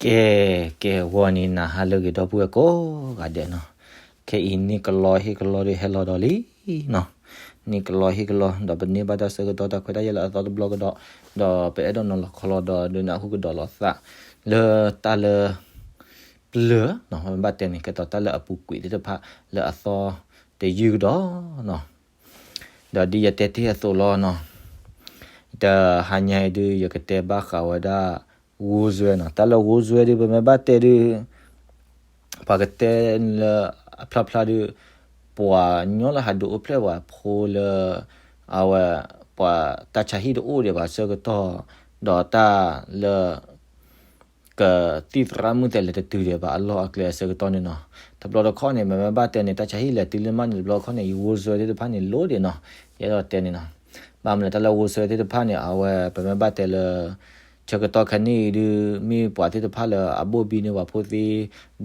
ကဲ, ကဲဝီၤနံၤနၤဟါလၢအဂ့ၤ ဒီပုၢ်ဝဲၢ်ကိးဂၤဒဲးနီၤ. ခဲအံၤန့ၣ်ကလီဟ့ၣ်ကလီဒီးဟဲလီၤဒီးလံနီၤ. န့ၣ်ကလီဟ့ၣ်ကလီ ဒီးပန့ၢ်ဘၣ်တၢ်ဆၢကတီၢ်တၢ်ခွဲးတၢ်ယာ်လၢအသီတဘျီကဒီး, ဒီးပအဲၣ်ဒိးနီၤလီၤခီလီၤဒီးဒုးနၢ်ဟူကဒီးလိာ်သး လၢတၢ်လၢ ပျၢၤနီၤ, မ့ၢ်ဘၣ်တဲန့ၣ် ကဲသိးတၢ်လၢအပူၤကွံာ်သ့ၣ်တဖၣ်လၢအသီတယုၢ်ကဒီးနီၤ. ဒီးဒ်ယတဲတ့ၢ်အသိးလီၤနီၤ, တဟါညါအံၤဒုး ယကတဲဘၣ်ဃးဝဲဒၣ် ဂိၢ်စွဲနီၤ. တၢ်လၢဂိၢ်စွဲဒုး ပမ့ၢ်ဘၣ်တဲဒုး ပှၤကတဲလၢအဖျါဖျါဒုး ပှၤကညီလၢဟးဒုးအိၣ်ဖျဲၣ်ပှၤဖိလၢ အဝဲ ပှၤတၢ်ဆါဟံၣ်တအိၣ်ဒံးဘၣ်အဆၢကတီၢ်, ဒီးတၢ်လၢ ကသံၣ်သရၣ်မုၣ်သဲးလဲၤတတုၤဒံးဘၣ်အလီၢ်အကျဲအဆၢကတီၢ်န့ၣ်နီၤ. တဘျီတခီၣ်န့ၣ် ပမ့ၢ်ဘၣ်တဲန့ၣ် တၢ်ဆါဟံၣ်လဲၤတုၤလၢမးန့ၣ် တဘျီတခီၣ်န့ၣ် ဂိၢ်စွဲသ့ၣ်တဖၣ်န့ၣ် လိၣ်ဒံးနီၤ. ယအဲၣ်ဒိးတဲန့ၣ်နီၤ. ဘၣ်မနုၤလဲၣ် တၢ်လၢဂိၢ်စွဲသ့ၣ်တဖၣ်န့ၣ် အဝဲပမ့ၢ်ဘၣ်တဲလၢ ဆၢကတီၢ်ခဲနံၣ်အံၤဒုး မ့ၢ်ပှၤသ့ၣ်တဖၣ်လၢအဘိၣ်ဘံန့ၢ်ပှၤဖိသ့,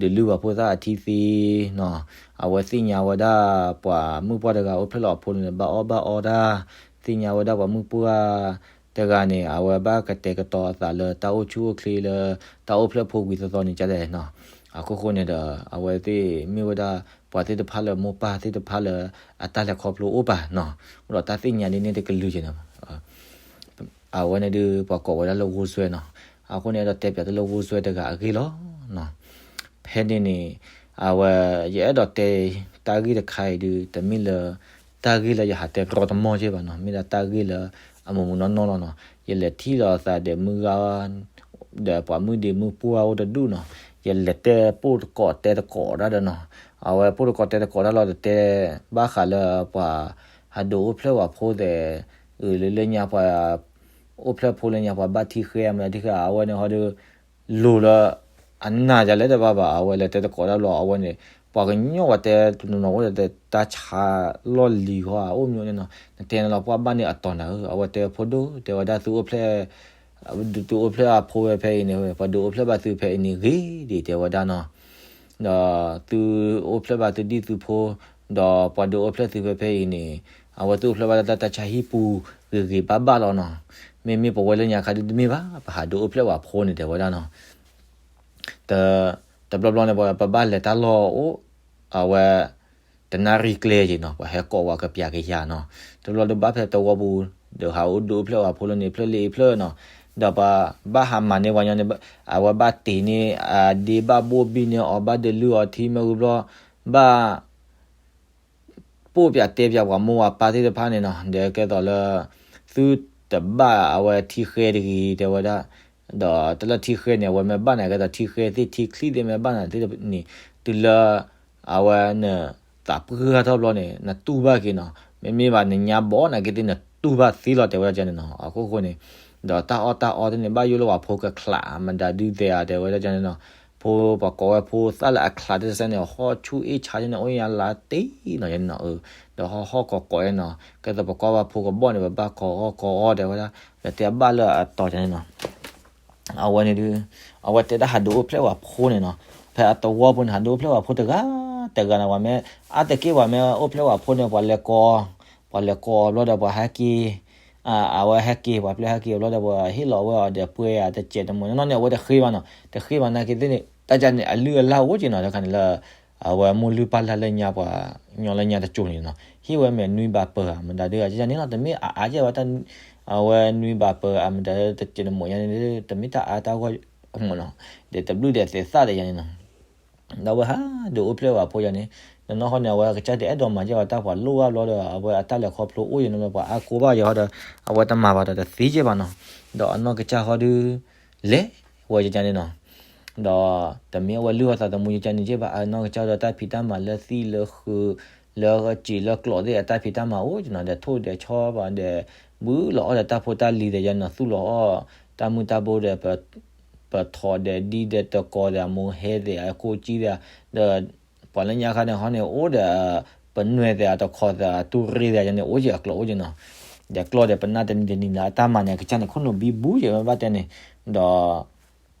ဒုးလုၢ်ပှၤဖိသၣ်အထံသ့နီၤ. အဝဲသ့ၣ်ညါဝဲဒၣ် ပှၤမုၣ်ပှၢ်တဂၤအိၣ်ဖျဲၣ်လီၤအဖိန့ၣ် ဘၣ်အီၣ်ဘၣ်အီတၢ်, သ့ၣ်ညါဝဲဒၣ်ပှၤမုၣ်ပှၢ်တဂၤန့ၣ် အဝဲဘၣ်ကတဲာ်ကတီၤအသးလၢတၢ်အိၣ်ဆူၣ်အိၣ်ချ့လၢ တၢ်အိၣ်ဖျဲၣ်ဖိဝံၤသီသီန့ၣ် ကလဲၣ်နီၤ. အခိၣ်ဃိန့ၣ်ဒီး အဝဲသ့ၣ်မ့ၢ်ဝဲဒၣ် ပှၤသ့ၣ်တဖၣ်လၢမိၢ်ပၢ်သ့ၣ်တဖၣ်လၢ အတၢ်လဲၤခီဖျိအိၣ်ပာ်နီၤ, အိၣ်ဒီးတၢ်သ့ၣ်ညါဒ်န့ၣ်တကလုာ်က့ၤနီၤ. အဝဲန့ၣ်ဒုး ပှၤကိးဝဲဒၣ်လၢဂိၢ်စွဲနီၤ. အဃိန့ၣ် အဲၣ်ဒိးတဲပၠးတၢ်လၢဂိၢ်စွဲတဂၤအဂ့ၢ်လီၤ. ဖဲန့ၣ်န့ၣ် အဝဲ ယအဲၣ်ဒိးတဲ တၢ်ဂ့ၢ်တခါအံၤဒုး တမ့ၢ်လၢ တၢ်ဂ့ၢ်လၢယဟးတဲကရီတမီၢ်က့ၤဘၣ်နီၤ, မ့ၢ်ဒၣ်တၢ်ဂ့ၢ်လၢအမူးမူးနီၢ်နီၢ်လီၤနီၤ. ယလဲၤထံၣ်လီၤအသးဒီးမုၢ်ဂၤ ဒီးပှၤမုၣ်ဒံးမုၣ်ပှၢ်အိၣ်တဒူၣ်နီၤ. ယလဲၤတဲပိၢ်တကိးတဲတကိးဒၣ်ဒီးနီၤ. အဝဲပိၢ်တကိးတဲတကိးတၢ်လီၤ တတဲဘၣ်ဃးလၢပှၤ ဟးဒုးအိၣ်ဖျဲၣ်ပှၤဖိသ့ၣ်, အၢ လၢလၢညါပှၤ အိၣ်ဖျဲၣ်ဖိလၢညါပှၤဘၣ်ထံဃဲ မနုၤထံဃဲ အဝဲန့ၣ်ဟီဒုး လိၤလၢ အနၢ်ယလဲၤတဘၣ်ဘၣ် အဝဲလဲၤတဲတကိးတၢ်လီၤ အဝဲန့ၣ် ပှၤကညီပှၤတဲတနီၤနီၤအိၣ်ဒီးတၢ်ဆါလီၢ်လံၤဃီ အအိၣ်မ့ၢ်န့ၣ်နီၤ. နတဲန့ၣ်လီၤ ပှၤဘၣ်န့ၢ်အတီၤနၤဧၢ, အဝဲတဲဖိဒိၣ် တဲဝဲဒၣ်သုအိၣ်ဖျဲၣ် သုအိၣ်ဖျဲၣ်အဖိဝဲဖဲအံၤန့ၣ် ပှၤဒုးအိၣ်ဖျဲၣ်ဘၣ်သုဖဲအံၤန့ၣ်ဂ့ၤဒံး တဲဝဲဒၣ်နီၤ. ဒီးသုအိၣ်ဖျဲၣ်ဘၣ်သုဒံၣ်သုဖိ, ဒီးပှၤဒုးအိၣ်ဖျဲၣ်သုဖဲဖဲအံၤန့ၣ် အဝဲသုအိၣ်ဖျဲၣ်ဘၣ်တၢ်လၢတၢ်ဆါဟံၣ်ပူၤဂ့ၤဂ့ၤဘၣ်ဘၣ်လီၤနီၤ. မ့မ့ၢ်ပဝဲလၢညါခါဒုးတမ့ၢ်ဘၣ် ပဟးဒုးအိၣ်ဖျဲၣ်ပှၤဖိန့ၣ် တဲဝဲဒၣ်နီၤ. တဘျီဘျီန့ၣ် ပဘၣ်လဲၤတၢ်လီၢ်အိၣ် အဝဲ တနၣ်ရံၣ်ကျဲက့ၤနီၤ ပှၤဟဲကိးဝဲကပျးကယၤနီၤ. တဘျီဒုးဘၣ်ဖဲသဝီပူၤ ဒီးဟးအိၣ်ဒုးအိၣ်ဖျဲၣ်ပှၤဖိလၢန့ၣ် ဖျၢၣ်လၢအံၤဖျၢၣ်နီၤ. ဒီးပှၤဘၣ်ဟးမၤန့ၢ်ပှၤညီန့ၣ် အဝဲဘၣ်တ့ၢ်န့ၢ်အဒ့ ဘၣ်ဘိၣ်ဘံၣ်န့ၢ်အီၤ ဘၣ်ဒုးလုၢ်အီၤထံမ့ၢ်ဂ့ၤဘျီ ဘၣ် ပိၢ်ပၠးတဲပၠးပှၤမိၢ်ပှၤပၢ်သ့ၣ်တဖၣ်န့ၣ်နီၤ ဒီးကဲသိးလၢ သုတဘၣ်အဝဲထံဃဲတဂ့ၤ တဲဝဲဒၣ်. ဒီးတၢ်လၢထံဃဲန့ၣ် အဝဲမ့ၢ်ဘၣ်နၤကဲသိးထံဃဲသ့ၣ်ထံချံသ့ၣ်မ့ၢ်ဘၣ်နၤသ့ၣ်န့ၣ် တုၤလၢ အဝဲနသးပှၢ်ထီၣ်ဘျီန့ၣ် နတူၢ်ဘၣ်က့ၤနီၤ. မ့မ့ၢ်ဘၣ်နညါဘီနၤက့ၤသ့ၣ် နတူၢ်ဘၣ်သ့လီၤ တဲဝဲဒၣ်န့ၣ်နီၤ. အခိၣ်ဃိန့ၣ် ဒီးတၢ်အီၣ်တၢ်အီသ့ၣ်န့ၣ် ဘၣ်ယိၣ်လၢပှၤဖိကချး မတၤဒုးသဲဧါ တဲဝဲဒၣ်န့ၣ်နီၤ. ဖိပှၤကိးဝဲဖိသၣ်လၢအချးတစဲန့ၣ် ဟီၣ်ဆူၣ်အ့ၣ်ဆါန့ၣ် အိၣ်ညါလါတ့ၢ်နီၤ ယန့ၣ်နီၤ. ဒီးဟီၣ်ဟီၣ်ကီးကီးန့ၣ်နီၤ ကဲသိးပကွၢ်ဘၣ်ဖိကဘီၣ်န့ၣ် ပဘၣ်ကီးအီၣ်ကီးအီၣ် တဲဝဲဒၣ် ဒီးတဲဘၣ်လၢအတီၤန့ၣ်နီၤ. အဝဲန့ၣ်ဒုး အဝဲတဲဒၣ်ဟးဒုးအိၣ်ဖျဲၣ်ပှၤဖိန့ၣ်နီၤ. ဖဲအသဝီပူၤန့ၣ် ဟးဒုးအိၣ်ဖျဲၣ်ပှၤဖိတဂၤတဂၤန့ၣ် ပှၤမ့ၢ်အါတက့ၢ် ပှၤမ့ၢ်အိၣ်ဖျဲၣ်ပှၤဖိန့ၣ် ပှၤလဲၤကိး ပှၤလဲၤကိးအီၤဘျီဒီး ပှၤဟဲက့ၤ အဝဲဟဲက့ၤ ပှၤပျဲၢ်ဟဲက့ၤအီၤဘျီဒီး ပှၤဟ့ၣ်လီၤဝဲအီၤဒီးပှဲၤဧါ တစဲးတမိၢ်နီၢ်နီၢ်န့ၣ် အဝဲတဃ့ဘၣ်နီၤ. တဃ့ဘၣ်နာ်က့သ့ၣ်န့ၣ် တၢ်ကန့ၣ် အလုၢ်အလၢ်အိၣ်က့ၤနီၤ တခါန့ၣ်လၢ အဝဲမိၢ်လုၢ်ပၢ်လၢ်လၢညါပှၤ ညီလၢညါတစိၤန့ၣ်နီၤ ဟ့ၣ်ဝဲမဲာ်နွံဘးပၢၤဧါ မတၤဒုး အကန့ၣ်နီၤ တမ့ၢ်အအါကဲဝဲတၢ် အဝဲနွံဘးပၢၤဧါ မတၤဒုး တစဲးတမိၢ်ညါန့ၣ် တမ့ၢ်တၢ်အါတၢ်ဂီၢ်မ့ၢ်နီၤ ဒီးတဘျုးဒီးသဲးသၣ်ဒီးယၤန့ၣ်နီၤ ဒီးအဝဲဟးဒုးအိၣ်ဖျဲၣ်ပှၤဖိယၤန့ၣ် တနီၤဃီန့ၣ် အဝဲကစၢ်တအဲၣ်ဒိးမၤကဲဝဲတၢ်ပှၤလိၣ်ဘၣ်ဘျီဒီး အဝဲအတၢ်လဲၤခီဖျိအိၣ်ယၤန့ၣ် ပှၤအါကိးဘၣ်ယၤဟီဒီး အဝဲတမၤဘၣ်ဒီးတသ့ကဲဘၣ်နီၤ ဒီးအနီၢ်ကစၢ်ဟီဒုး လဲၤဝဲယကန့ၣ်နီၤ ဒီးတမ့ၢ်အဝဲလုၢ်အီၣ်သးသမူယကန့ၣ်ကဲဘၣ် အနီၢ်ကစၢ်ဒီးတၢ်ဖံးတၢ်မၤလၢသံၣ်လၢဃုာ် လၢစံာ်လၢကျိးသ့ၣ်အတၢ်ဖံးတၢ်မၤအိၣ်က့ၤနီၤ ဒီးထိၣ်ဒီးဆီဘၣ်ဒီး ဘုလီၤအီၣ်ဒီးတၢ်ဖိတၢ်လံၤဒီးယၤနီၤ သူၣ်လီၤအီၣ် တၢ်မုၢ်တၢ်ဘိဒီး ပထီၣ်ဒီးဒံဒီးတကီၤဒီးအမိၢ်ဟဲသ့ၣ်အကိးကံသ့ၣ် ဒီး ပှၤလၢညါခါန့ၣ်ဟီန့ၣ် အိၣ်ဒီး ပနွဲၣ်သ့ၣ်အတခီသ့ၣ်အတူၢ်ရ့ၣ်သ့ၣ်ယၤန့ၣ် အိၣ်က့ၤအကျိးအိၣ်က့ၤနီၤ ဒီးကျိးဒီးပနၢ်တနံၤတနံၤန့ၣ် အတၢ်မၤန့ၣ် အကစၢ်န့ၣ် ခိၣ်နူာ်ဘံဘူယဲၢ်မ့ၢ်ဘၣ်တဲန့ၣ် ဒီး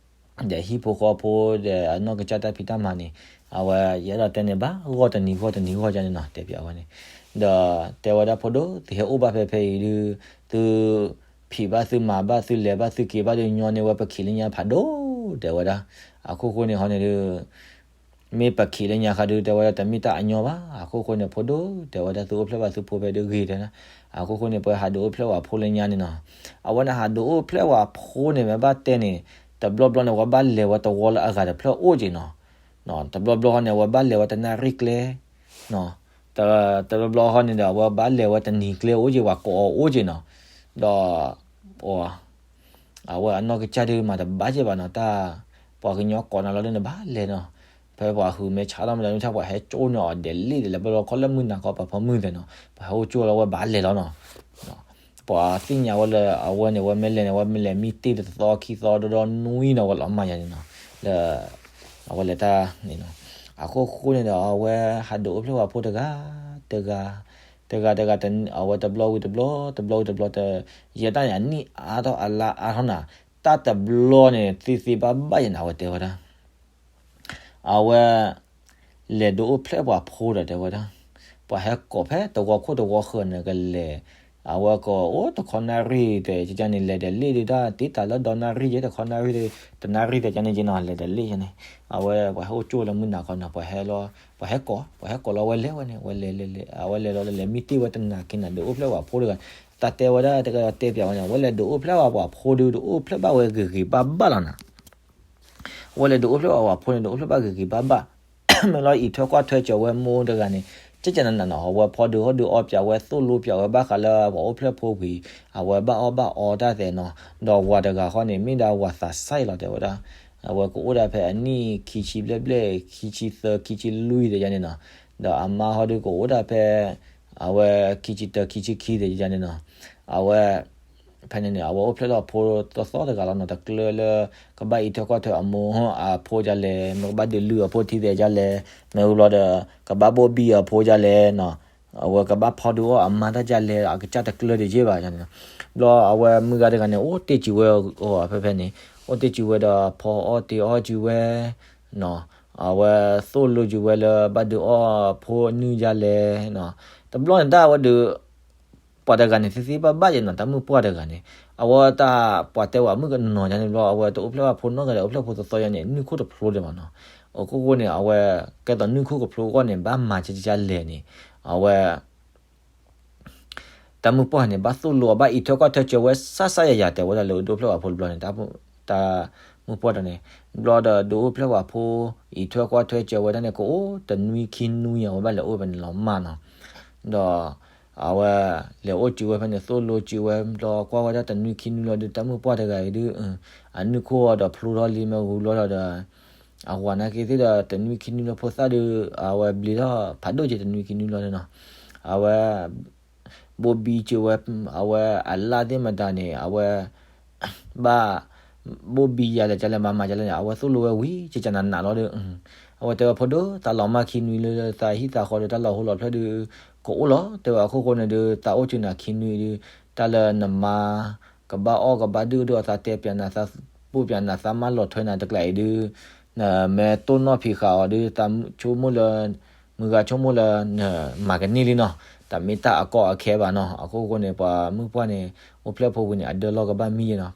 ဒီးဟံၣ်ဖိဃီဖိဒီးအနီၢ်ကစၢ်တၢ်ဖံးတၢ်မၤန့ၣ် အဝဲယအဲၣ်ဒိးတဲန့ၣ် ဘၣ်ဂီၢ်တနံၤဂီၢ်တနံၤဂီၢ်ယၤန့ၣ်နီၤ တဲပၠးဝဲန့ၣ် ဒီးတဲဝဲဒၣ်ဖိဒိၣ် သုဟဲအိၣ်ဘၣ်ဖဲဖဲအံၤဒုး သု ဖံးဘၣ်သုမၤဘၣ်သုလဲၤဘၣ်သုက့ၤဘၣ်ဒီးညီန့ၢ်ဝဲပခံးလၢညါဖးဒိၣ် တဲဝဲဒၣ်. အခိၣ်ဃိန့ၣ်ဟီန့ၣ်ဒုး မ့ၢ်ပခံးလၢညါဃီဒုး တဲဝဲဒၣ် တမ့ၢ်တၢ်အညီဘၣ်. အခိၣ်ဃိန့ၣ် ဖိဒိၣ် တဲဝဲဒၣ် သုအိၣ်ဖျဲၣ်ဘၣ်သုဖိဖဲဒုးဂ့ၤတဲဒၣ်. အခိၣ်ဃိန့ၣ် ပှၤဟးဒုးအိၣ်ဖျဲၣ်ဝဲဖိလၢညါန့ၣ်နီၤ. အဝဲန့ၣ်ဟးဒုးအိၣ်ဖျဲၣ်ဝဲဖိန့ၣ် မ့ၢ်ဘၣ်တဲန့ၣ် တဘျီဘျီန့ၣ် ဝဲဘၣ်လဲၤဝဲတဝီလၢအဂၤတဖျၢၣ်အိၣ်က့ၤနီၤ. တဘျီဘျီဃီန့ၣ် အဝဲဘၣ်လဲၤဝဲတနၣ်ရံၣ်ကျဲ တဘျီဘျီဃီန့ၣ်ဒီး အဝဲဘၣ်လဲၤဝဲတနံၤကျဲအိၣ်က့ၤ ပှၤကိးအီၤအိၣ်က့ၤနီၤ. ဒီး အဝဲအနီၢ်ကစၢ်ဒုးမၤတဘၣ်က့ၤဘၣ်နီၤ တၢ် ပှၤကညီကိးနၤလီၤဒုး နဘၣ်လဲၤနီၤ. ဖဲပှၤဟုးမဲဆါလီၤမတၤ မ့ၢ်ဆါပှၤဟဲကၠိန့ၢ်အီၤဒဲးလ့ၣ်ဒဲးလၢ ဘျီခီလၢမုၢ်နၤခီ ပှၤဖီမုၢ်သဲးနီၤ ပှၤဟဲအိၣ်ကၠိလီၤဝဲဘၣ်လဲၤလီၤနီၤ. ပှၤသ့ၣ်ညါဝဲလၢအဝဲန့ၣ် ဝဲမ့ၢ်လဲၤန့ၣ် ဝဲမ့ၢ်လဲၤမံတ့ၢ်တသီခံသီဒီဒီနွံနီၤ ဝဲလီၤမၢ်ယၤန့ၣ်နီၤ လၢ အဝဲလဲၤတၢ်န့ၣ်နီၤ. အခိၣ်ဃိန့ၣ်ဒီး အဝဲဟးဒုးအိၣ်ဖျဲၣ်ဝဲဖိတဂၤ တဂၤ တဂၤတဂၤ အဝဲတဘျီဝံၤတဘျီ တဘျီဝံၤတဘျီ တ ယဲတၢ်န့ၣ် အနံၣ်အါထီၣ်အလါအါထီၣ်နၤ တၢ်တဘျီန့ၣ် သ့သ့ဘၣ်ဘၣ်ယဲန့ၣ် အဝဲတဲဝဲဒၣ် အဝဲ လဲၤဒုးအိၣ်ဖျဲၣ်ပှၤဖိဒီးတဲဝဲဒၣ် ပှၤဟဲကိးဖဲတဝီခိၣ်တဝီဃၢၤန့ၣ်ကလဲၤ အဝဲကအိၣ်တခီနၣ်ရံၣ်တဲကန့ၣ် လဲၤဒဲးလ့ၣ်ဒုး တၢ်တ့တၢ်လၢဒီနၣ်ရံၣ်ယဲ တခီနၣ်ရံၣ်ဒုး တနၣ်ရံၣ်တဲကန့ၣ်က့နီၤ လဲၤဒဲးလ့ၣ်ယဲန့ၣ်. အဝဲပှၤဟဲအိၣ်ကၠိလၢမုၢ်နၤခီနီၤ ပှၤဟဲလီၤ ပှၤဟဲကိး ပှၤဟဲကိးလီၤဝဲလဲၤဝဲန့ၣ် ဝဲလဲၤလဲၤလဲၤ အဝဲလဲၤလီၤလဲၤမံတ့ၢ်ဝဲတနၤခံနၤ ဒုးအိၣ်ဖျဲၣ်ပှၤဖိတဂၤ တၢ်တဲဝဲဒၣ်တကတဲပၠးဝဲန့ၣ် အဝဲလဲၤဒုးအိၣ်ဖျဲၣ်ဝဲပှၤဖိဒုး ဒုးအိၣ်ဖျဲၣ်ဘၣ်ဝဲဂ့ၤဂ့ၤဘၣ်ဘၣ်လီၤနၤ အဝဲလဲၤဒုးအိၣ်ဖျဲၣ်ဝဲပှၤဖိန့ၣ် ဒုးအိၣ်ဖျဲၣ်ဘၣ်ဂ့ၤဂ့ၤဘၣ်ဘၣ် မ့ၢ်လီၤအံးထွဲကွၢ်ထွဲစၢၤဝဲမိၢ်တဂၤန့ၣ် ကကနနၤနီၤ အဝဲဖီဒုးဟီၣ်ဒုးအီပၠးဝဲ သိၣ်လိပၠးဝဲ ဘၣ်ဃးလၢပှၤအိၣ်ဖျဲၣ်ဖိဝံၤ အဝဲဘၣ်အီၣ်ဘၣ်အီတၢ်သဲးနီၤ ဒီးဝၤတဂၤဃီန့ၣ် မ့ၢ်ဒၣ်ဝၤသးစၢ်အံၤလီၤတဲဝဲဒၣ် အဝဲကအိၣ်ဒၣ်ဖဲအနံၣ်ခံဆံဘျဲၣ်ဘျဲၣ် ခံဆံသၢ ခံဆံလွံၢ်တဲယါန့ၣ်နီၤ ဒီးအမါဟီဒုးကအိၣ်ဒၣ်ဖဲ အဝဲခံဆံတၢ ခံဆံခံတဲယါန့ၣ်နီၤ အဝဲ ဖဲန့ၣ်န့ၣ် အဝဲအိၣ်ဖျဲၣ်လီၤဖိသီသီတဂၤလီၤနီၤ တကျၢလၢ ကဘၣ်အံးထွဲကွၢ်ထွဲအမိၢ်အဖိဒ်လဲၣ် မ့ၢ်ကဘၣ်ဒုးလုၢ်အဖိထံသဲးဒ်လဲၣ် မ့ၢ်ဝံၤဘျီဒီး ကဘၣ်ဘိၣ်ဘံအဖိဒ်လဲၣ်နီၤ အဝဲကဘၣ်ဖီဒုးအီၣ်အမါတၢ်ဒ်လဲၣ် အကစၢ်တကျၢဒံးက့ဘၣ်န့ၣ်နီၤ ဘျီအဝဲမုၢ်ဂၤတဂၤန့ၣ် အိၣ်တ့ၢ်စံးဝဲအီၤဖဲဖဲန့ၣ် အိၣ်တ့ၢ်စံးဝဲဒီးဖီအီၣ်တ့ၢ်အီၣ်စံးဝဲ နီၤ အဝဲသိၣ်လိစံးဝဲလၢဘၣ်ဒုးအီၣ်ဖိအနုၢ်ဒ်လဲၣ်နီၤ တဘျီန့ၣ်တၢ်ဝဲဒုး ပှၤတဂၤန့ၣ် သ့သ့ဘၣ်ဘၣ်ယဲနီၤ တၢ်မုၣ်ပှၢ်တဂၤန့ၣ် အဝဲတၢ်ပှၤတဲဝဲမုၣ်ကနီၤယါန့ၣ်ဘျီ အဝဲတအိၣ်ဖျဲၣ်ဘၣ်ဖိနီတဂၤဒီး အိၣ်ဖျဲၣ်ဖိသီသီယါန့ၣ် နုၢ်ခိၣ်တဖျိဒံးမးနီၤ အခိၣ်ဃိန့ၣ် အဝဲ ကဲသိးနုၢ်ခိၣ်ကဖျိအဂီၢ်န့ၣ် ဘၣ်မၤကကလဲၣ်န့ၣ် အဝဲ တၢ်မုၣ်ပှၢ်န့ၣ် ဘၣ်သိၣ်လိအီၤ ဘၣ်အံးထွဲကွၢ်ထွဲစၢၤဝဲ စၢ်စၢ်ယၤယၤတဲဝဲဒၣ်လၢဒုးအိၣ်ဖျဲၣ်ဝဲဖိတဘျီန့ၣ် တၢ် တၢ်မုၣ်ပှၢ်တဂၤန့ၣ် ဘျီဒီးဒုးအိၣ်ဖျဲၣ်ဝဲဖိ အံးထွဲကွၢ်ထွဲစၢၤဝဲဒၣ်န့ၣ် ကအိၣ်တနွံခံနွံယၤ အဝဲဘၣ်လဲၤအိၣ်ဖဲန့ၣ်လီၤမၢ်နီၤ ဒီး အဝဲ လဲၤအိၣ်စံးဝဲဖဲန့ၣ် သိၣ်လိစံးဝဲ ဘျီကွၢ်ဝဲဒၣ်တနွံခံနွံလီၤဒုး တၢ်မုၣ်ပှၢ်တဂၤအံၤဒုး အနုၢ်ခိၣ်အီၤဒီးဖျိထီၣ်လံ မ့ၢ်ဝံၤဘျီဒီး အဝၤနာ်က့သ့ၣ်ဒီး တနွံခံနွံလၢဖိသၣ်ဒုး အဝဲဘျံးထီၣ်ဖးဒိၣ်က့ၤ တနွံခံနွံလီၤန့ၣ်နီၤ အဝဲ ဘိၣ်ဘံစံးဝဲ အဝဲအလၣ်သ့ၣ်မတၤန့ၣ် အဝဲ ဘၣ် ဘိၣ်ဘံယၤလဲၣ်ကလဲၣ် မၤမၤကလဲၣ်န့ၣ် အဝဲသိၣ်လိဝဲဝံၤ ကကနနးလီၤဒီး အဝဲတဲဝဲဖိဒိၣ် တၢ်လီၤမၢ်ခံနွံလၢသးဟံၣ်သးဃီဒီး တၢ်လီၤဟိလီၤဖျဲၣ်ဒုး ကအိၣ်လီၤ တဲဝဲအခိၣ်ဃိန့ၣ်ဒုး သးအိၣ်စူၤနၤခံနွံဒုး တၢ်လၢနမါ ကဘၣ်အီၣ်ကဘၣ်ဒုးဒုးအီၤ သးတဲပၠးနၤ သးပိာ်ပၠးနၤ သးမၢလီၤထွဲနၤတကျးအံၤဒုး နမ့ၢ်တိၢ်နီၣ်ဖံးဃာ်အီၤဒုး သးဆိကမိၣ်လၢ မုၢ်ဂၤဆိကမိၣ်လၢ နမၤကန့ၢ်လံနီၤ တၢ်မ့ၢ်တၢ်အကီအခဲဘၣ်နီၤ အခိၣ်ဃိန့ၣ် ပှၤမုၣ်ပှၢ်န့ၣ် အိၣ်ဖျဲၣ်ဖိဝံၤန့ၣ် အဒၢလီၢ်ကဘၣ်မံယဲနီၤ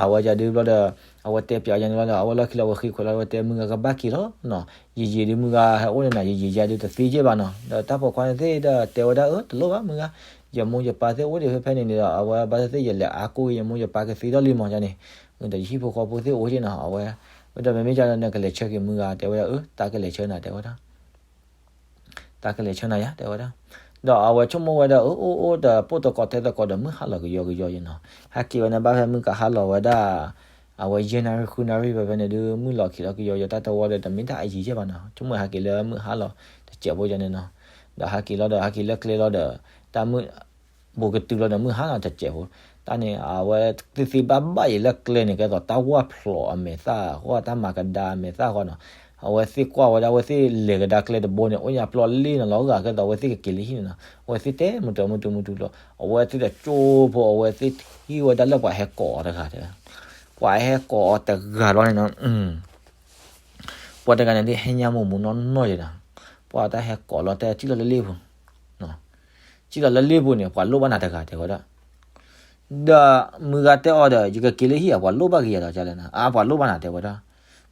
အဝဲယၤဒုးဘျီဒီး အဝဲတဲပၠးယၤန့ၣ်ဘျီဒီး အဝဲလီၢ်ခံလီၤဝဲဃ့ခွဲးလီၤဝဲတဲမုၢ်ဂၤကဘၣ်က့ၤလီၤနီၤ ယံာ်ယံာ်ဒုးမုၢ်ဂၤဟဲအိၣ်န့ၣ်နၤ ယံာ်ယံာ်ယၤဒုးတသ့က့ဘၣ်နီၤ ဒီးတၢ်ပိာ်ခွါန့ၣ်သ့ၣ်ဒီးတဲဝဲဒၣ်အၢ တလိၣ်ဘၣ်မုၢ်ဂၤ ယမိၢ်ယပၢ်သ့ၣ်အိၣ်ဒံးဖဲဖဲန့ၣ်န့ၣ်ဒီး အဝဲဘၣ်သ့ၣ်သ့ၣ်ယလဲၤအါကိၢ်ယမိၢ်ယပၢ်ကသ့ထီၣ်လံမးယၤန့ၣ် ဒီးယဟံၣ်ဖိဃီဖိသ့ၣ်အိၣ်က့နီၤ အဝဲ ဝဲဒီးမ့မ့ၢ်ကနကလဲၤဆၢက့ၤမုၢ်ဂၤ တဲဝဲဒၣ်အၢ တၢ်ကလဲၤဆၢနၤ တဲဝဲဒၣ် တၢ်ကလဲၤဆၢနၤယၤ တဲဝဲဒၣ် ဒီးအဝဲဆိကမိၣ်ဝဲဒၣ်အၢ အိၣ်အိၣ်ဒီးပိာ်တကီးထဲတကီးဒီးမုၢ်ဟါလီၤကယီကယီယဲနီၤ ဟဲက့ၤဝဲန့ၣ်ဘၣ်ဖဲမုၢ်ကဟါလီၤဝဲဒၣ် အဝဲယဲၢ်နၣ်ရံၣ်ဃုနၣ်ရံၣ်ဖဲဖဲန့ၣ်ဒုး မုၢ်လီၤခံးလီၤကယီယဲ တၢ်တဝီဒီးတမ့ၢ်တၢ်အယံာ်ယဲဘၣ်နီၤ ဆိကမိၣ်ဟဲက့ၤလၢမုၢ်ဟါလီၤတစဲးဖိယဲန့ၣ်နီၤ ဒီးဟဲက့ၤလီၤဒီးဟဲက့ၤလၢကျဲလီၤဒီး တၢ်မုၢ် ဘူးကတုၤလီၤဒီးမုၢ်ဟါလီၤတစဲးဖိ တၢ်န့ၣ် အဝဲသ့သ့ဘၣ်ဘၣ်ယံာ်လၢကျဲန့ၣ် ကဲသိးတၢ်ဝၢ်ဖျိးအမဲာ်သၣ်ဃီ တၢ်မၤကဒါအမဲာ်သၣ်ဃီနီၤ အဝဲသ့ၣ်ကွၢ်ဝဲဒၣ် အဝဲသ့ၣ်လဲၤကဒါကျဲတဘိန့ၣ် အိၣ်ညါပျီလ့နီၤ လီၤဂာ်ကဲသိးအဝဲသ့ၣ်ကက့ၤလၢဟံၣ်န့ၣ်နီၤ အဝဲသ့ၣ်တဲမုၢ်တမုၢ်တူမုၢ်တူလီၤ အဝဲသ့ၣ်တကၠိဖိ အဝဲသ့ၣ်ထံၣ်ဝဲဒၣ်လၢပှၤဟဲကိးအီၤတဂၤတဲ ပှၤဟဲကိးအီၤတဂၤလီၤန့ၣ်နီၤ ပှၤတဂၤန့ၣ်ဒ်ဟဲညါမိၢ်မူနီၢ်နီၢ်ယဲနီၤ ပှၤတၢ်ဟဲကိးလီၤတဲ စံၣ်လီၤလၢလ့ၣ်ပူၤ စံၣ်လီၤလၢလ့ၣ်ပူၤန့ၣ် ပှၤလိၣ်ဘၣ်နၤတဂၤတဲဝဲဒၣ် ဒီးမုၢ်ဂၤတဲအီၤဒီး ယကက့ၤလၢဟံၣ်ဧါ, ပှၤလိၣ်ဘၣ်က့ၤယၤဒီး ကလဲၣ်နၤ, အါ ပှၤလိၣ်ဘၣ်နၤ တဲဝဲဒၣ်,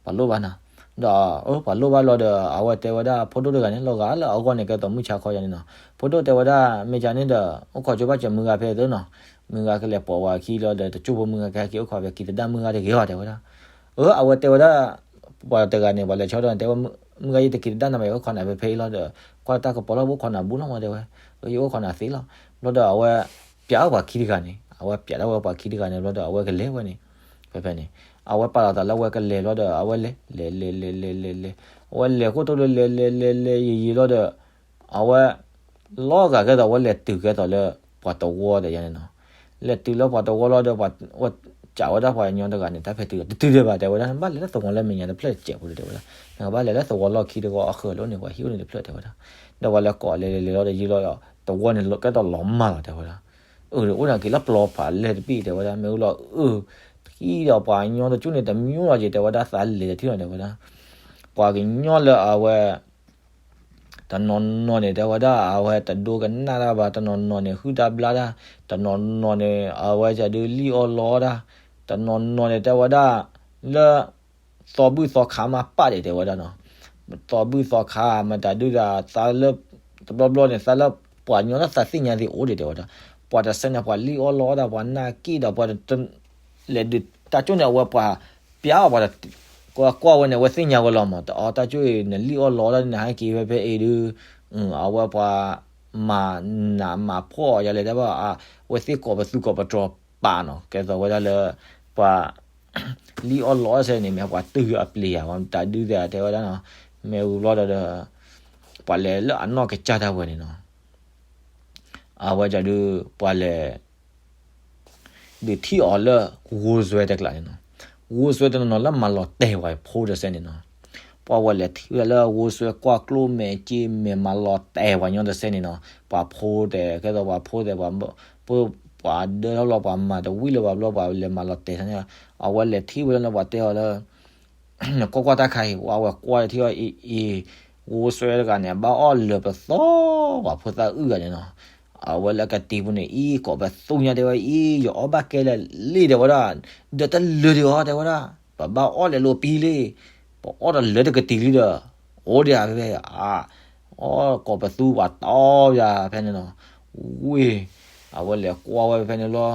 ပှၤလိၣ်ဘၣ်နၤ, ဒီး အၢ ပှၤလိၣ်ဘၣ်လီၤဒီး အဝဲတဲဝဲဒၣ် ဖိဒိၣ်တဂၤန့ၣ် လီၤဂာ်လၢအဂီၢ်န့ၣ် ကဲသိးမုၢ်ဆါခီယၤန့ၣ်နီၤ, ဖိဒိၣ်တဲဝဲဒၣ် မ့ၢ်ကန့ၣ်ဒီး အိၣ်ခိးကၠိဘၣ်စၢၤမုၢ်ဂၤဖဲအသိးနီၤ, မုၢ်ဂၤကလဲၤပိာ်ဝဲအခံလီၤဒီး တကၠိဖိမုၢ်ဂၤကဟဲက့ၤအိၣ်ခိးဖဲက့ၤသဒၣ်မုၢ်ဂၤတဂ့ၤအီၤ တဲဝဲဒၣ်, အၢ အဝဲတဲဝဲဒၣ် ပှၤတဂၤန့ၣ် ပှၤလဲၤဆီဒီးန့ၣ် တဲဝဲ မုၢ်ဂၤ ယတက့ၤသဒၣ်နၤဘၣ် ယအိၣ်ခိးနၤဖဲဖဲအံၤလီၤဒီး ကွၢ်တၢ်ကပီၤလီၤ ပအိၣ်ခိးနၤဘူးလီၤမး တဲဝဲ, ယအိၣ်ခိးနၤသ့လီၤ, ဘျီဒီးအဝဲ ပျးအီၣ်ပှၤခံတဂၤန့ၣ် အဝဲပျးထီၣ်ဝဲပှၤခံတဂၤန့ၣ် ဘျီဒီးအဝဲကလဲၤဝဲန့ၣ်, ဖဲဖဲန့ၣ်, အဝဲပာ်လီၤသးလၢအဝဲကလဲၤဘျီဒီး အဝဲလဲၤ လဲၤ လဲၤ လဲၤ လဲၤ လဲၤ လဲၤ လဲၤ, အဝဲလဲၤခိၣ်တိၢ်လၢလဲၤ လဲၤ လဲၤ လဲၤ လဲၤ ယံာ်ယံာ်လီၤဒီး အဝဲ လီၤဂာ်ကဲသိး အဝဲလဲၤတုၤကဲသိးလၢ ပှၤတဝီဒီးယၤန့ၣ်နီၤ, လဲၤတုၤလၢပှၤတဝီလီၤဒီး ပှၤ ဝဲ ကးဝဲဒၣ်ပှၤကညီတဂၤန့ၣ် တၢ်ဖဲတုၤဒီး တတုၤဒံးဘၣ် တဲဝဲဒၣ် နဘၣ်လဲၤလၢသဝီလၢမဲာ်ညါတဖျၢၣ်တစဲးဖိဒီး တဲဝဲဒၣ်, နကဘၣ်လဲၤလၢသဝီလီၢ်ခံတဝီအဃၢၤလၢန့ၣ် ပှၤဟံၣ်အိၣ်န့ၣ်တဖျၢၣ် တဲဝဲဒၣ်, ဒီးပှၤလဲၤကိးလဲၤလဲၤလဲၤလီၤဒီးယံာ်လီၤဒီး တဝီန့ၣ်ကဲသိးလီၤမၢ်လီၤ တဲဝဲဒၣ်, အၢ အိၣ်န့ၣ်က့ၤလၢပျီဖးလဲၢ်တဘ့ၣ် တဲဝဲဒၣ်, မ့ၢ်ဝံၤလီၤ အၢ ထံၣ်ဒီးပှၤကညီတကၠိန့ၣ် တမံၤလီၤက့ၤ တဲဝဲဒၣ် သးလဲၤတထံၣ်လီၤ တဲဝဲဒၣ်, ပှၤကညီလၢအဝဲ တနီၤနီၤန့ၣ် တဲဝဲဒၣ် အဝဲတဒိကနၣ်တၢ်ဘၣ်, တနီၤနီၤန့ၣ် ဟုၣ်တၢ်ဘျါတၢ်, တနီၤနီၤန့ၣ် အဝဲဒၣ်ဒုးလံၣ်အီၣ်လီအီၣ်တၢ်, တနီၤနီၤန့ၣ် တဲဝဲဒၣ် လၢ သီဘူၣ်သီခါမးပာ်ဒံး တဲဝဲဒၣ်နီၤ, သီဘူၣ်သီခါ မတၤဒုးဒၣ် သးလၢ တဘျီဘျီန့ၣ် သးလၢပှၤကညီလၢသးသ့ၣ်ညါသ့ၣ်အိၣ်ဒံး တဲဝဲဒၣ်, ပှၤတဆဲန့ၣ် ပှၤလံၣ်အီၣ်လီအီၣ်တၢ် ပှၤနၢ်က့ၣ်ဒီးပှၤ လဲၤဒုးတၢ်ကၠိန့ၣ် အဝဲပှၤ ပျးအီၤပှၤ ကွၢ်ကွၢ်ဝဲန့ၣ် အဝဲသ့ၣ်ညါဝဲလီၤမး, တအီတၢ်ကၠိအံၤ နလံၣ်အီၣ်လီအီၣ်တၢ် နဟဲက့ၤဖဲဖဲအံၤဒုး အဝဲပှၤ မၤနးမၤဖှီၣ်အီၤယၤလဲၣ် တဲဘၣ် အဝဲသ့ၣ်ကိးပသူကိးပတြီၤပာ်နီၤ ကဲသိးဝဲဒၣ်လၢ ပှၤ လံၣ်အီၣ်လီအီၣ်စဲန့ၣ် မ့ၢ်ပှၤတုၤအပျ့ၤယၤ မတၤဒုးသ့ၣ် တဲဝဲဒၣ်နီၤ, မ့ၢ်ဝံၤဘျီဒီး ပှၤလဲၤလၢအနီၢ်ကစၢ်ဒၣ်ဝဲန့ၣ်နီၤ အဝဲဒၣ်ဒုး ပှၤလဲၤ ဒုးထံၣ်အီၤလၢ ဂိၢ်စွဲတကျးန့ၣ်နီၤ, ဂိၢ်စွဲတနီၤနီၤလၢမၤလီၤတဲာ်ပှၤဖိတစဲန့ၣ်နီၤ, ပှၤဝဲလဲၤထံၣ်ဝဲဒၣ်လၢဂိၢ်စွဲကွၢ်ကျိၣ်မဲာ်က့မဲာ် မၤလီၤတဲာ်ပှၤကညီတစဲန့ၣ်နီၤ, ပှၤဖိတဲာ် ကဲသိးပှၤဖိတဲာ် ပှၤ ပှၤဒၢထီၣ်လီၤ ပှၤမၤတဝံၣ်လၢၤဘၣ်ဘျီ ပှၤလဲၤမၤလီၤတဲာ်န့ၣ်, အဝဲလဲၤထံၣ်ဝဲဒၣ်လၢပှၤတဲအီၤလၢ နကွၢ်ကွၢ်တၢ်ခါအံၤ ဝဲကွၢ်ထံၣ်အီၤအံၤအံၤ, ဂိၢ်စွဲတဂၤန့ၣ် ဘၣ်အီၣ်လၢပသီ ပှၤဖိသၣ်အုၣ်ဂၤန့ၣ်နီၤ, အဝဲလၢကတံၤပူၤန့ၣ် အံၤကိးပသူညါ တဲဝဲအံၤ ယအီၣ်ဘၣ်ကဲလဲၣ်လံ တဲဝဲဒၣ်, ဒီးတလၢာ်ဒံးအီၤ တဲဝဲဒၣ်, ပဘၣ်အီၣ်လဲၤလိာ်ပံလံ, ပအီၣ်တလၢတကတံၤလံဒီး အိၣ်ဒံးဧါဖဲဖဲ အါ အီၣ်ကိးပသူပှၤတီပၠးဖဲန့ၣ်နီၤ, ဝ့ၢ် အဝဲလဲၤကွၢ်ဝဲဖဲန့ၣ်လီၤ,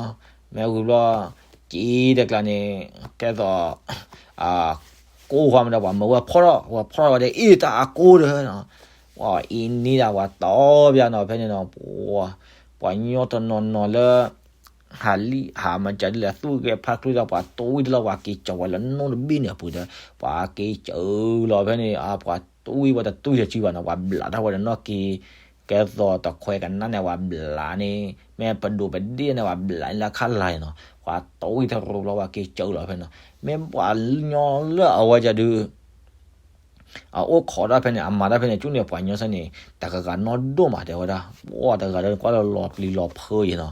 မ့ၢ်ဝံၤဘျီ က့တကျါန့ၣ် ကဲသိး ကိးဝဲမတၤ ပှၤမၢဝဲဖီၣ်ထီၣ် ဝဲဖီၣ်ထီၣ်ဝဲဒၣ် အ့ၣ် တၢ်အကိဒီးနီၤ, အံၤန့ၣ်ဒၣ်ပှၤတီပၠးနီၤ ဖဲန့ၣ်နီၤ, ပှၤကညီတနီၤနီၤလၢ ဟးလံ ဟးမၤစၢၤဒ်လဲၣ် သူၣ်ဂဲၤဖးကျိဒီး ပှၤတဝံၣ်တလီၤ ပှၤက့ၤကၠီၤဝဲလၢနိၣ်တဘ့ၣ်န့ၣ်အပူၤဒီး ပှၤက့ၤကၠီၤလီၤဖဲန့ၣ် အပှၤတဝံၣ်ဝဲတတူၢ်ယစုဘၣ်နီၤ ပှၤဘျးထီၣ်ဝဲဒီးနီၣ်က့ၤ ကဲသိးတခွဲကနၣ်န့ၣ် ပှၤဘျးန့ၣ် မ့ၢ်ပဒိးပဒ့ၣ်န့ၣ် ပှၤဘျးန့ၣ်လၢခါလၤန့ၣ်နီၤ ပှၤတဝံၣ်တရူးလီၤ ပှၤက့ၤကၠီၤလီၤဖဲန့ၣ် မ့ၢ်ပှၤကညီလၢအဝဲဒၣ်ဒုး အအိၣ်ခိးတၢ်ဖဲန့ၣ် အမၤတၢ်ဖဲန့ၣ် ကၠူၣ်န့ၣ်ပှၤကညီစဲန့ၣ် တဂၤဂၤနီၢ်ဒိၣ်မးတဲဝဲဒၣ်, ပှၤတဂၤဒီးကွၢ်လီၤလီၤပျံၤလီၤဖုးယဲနီၤ,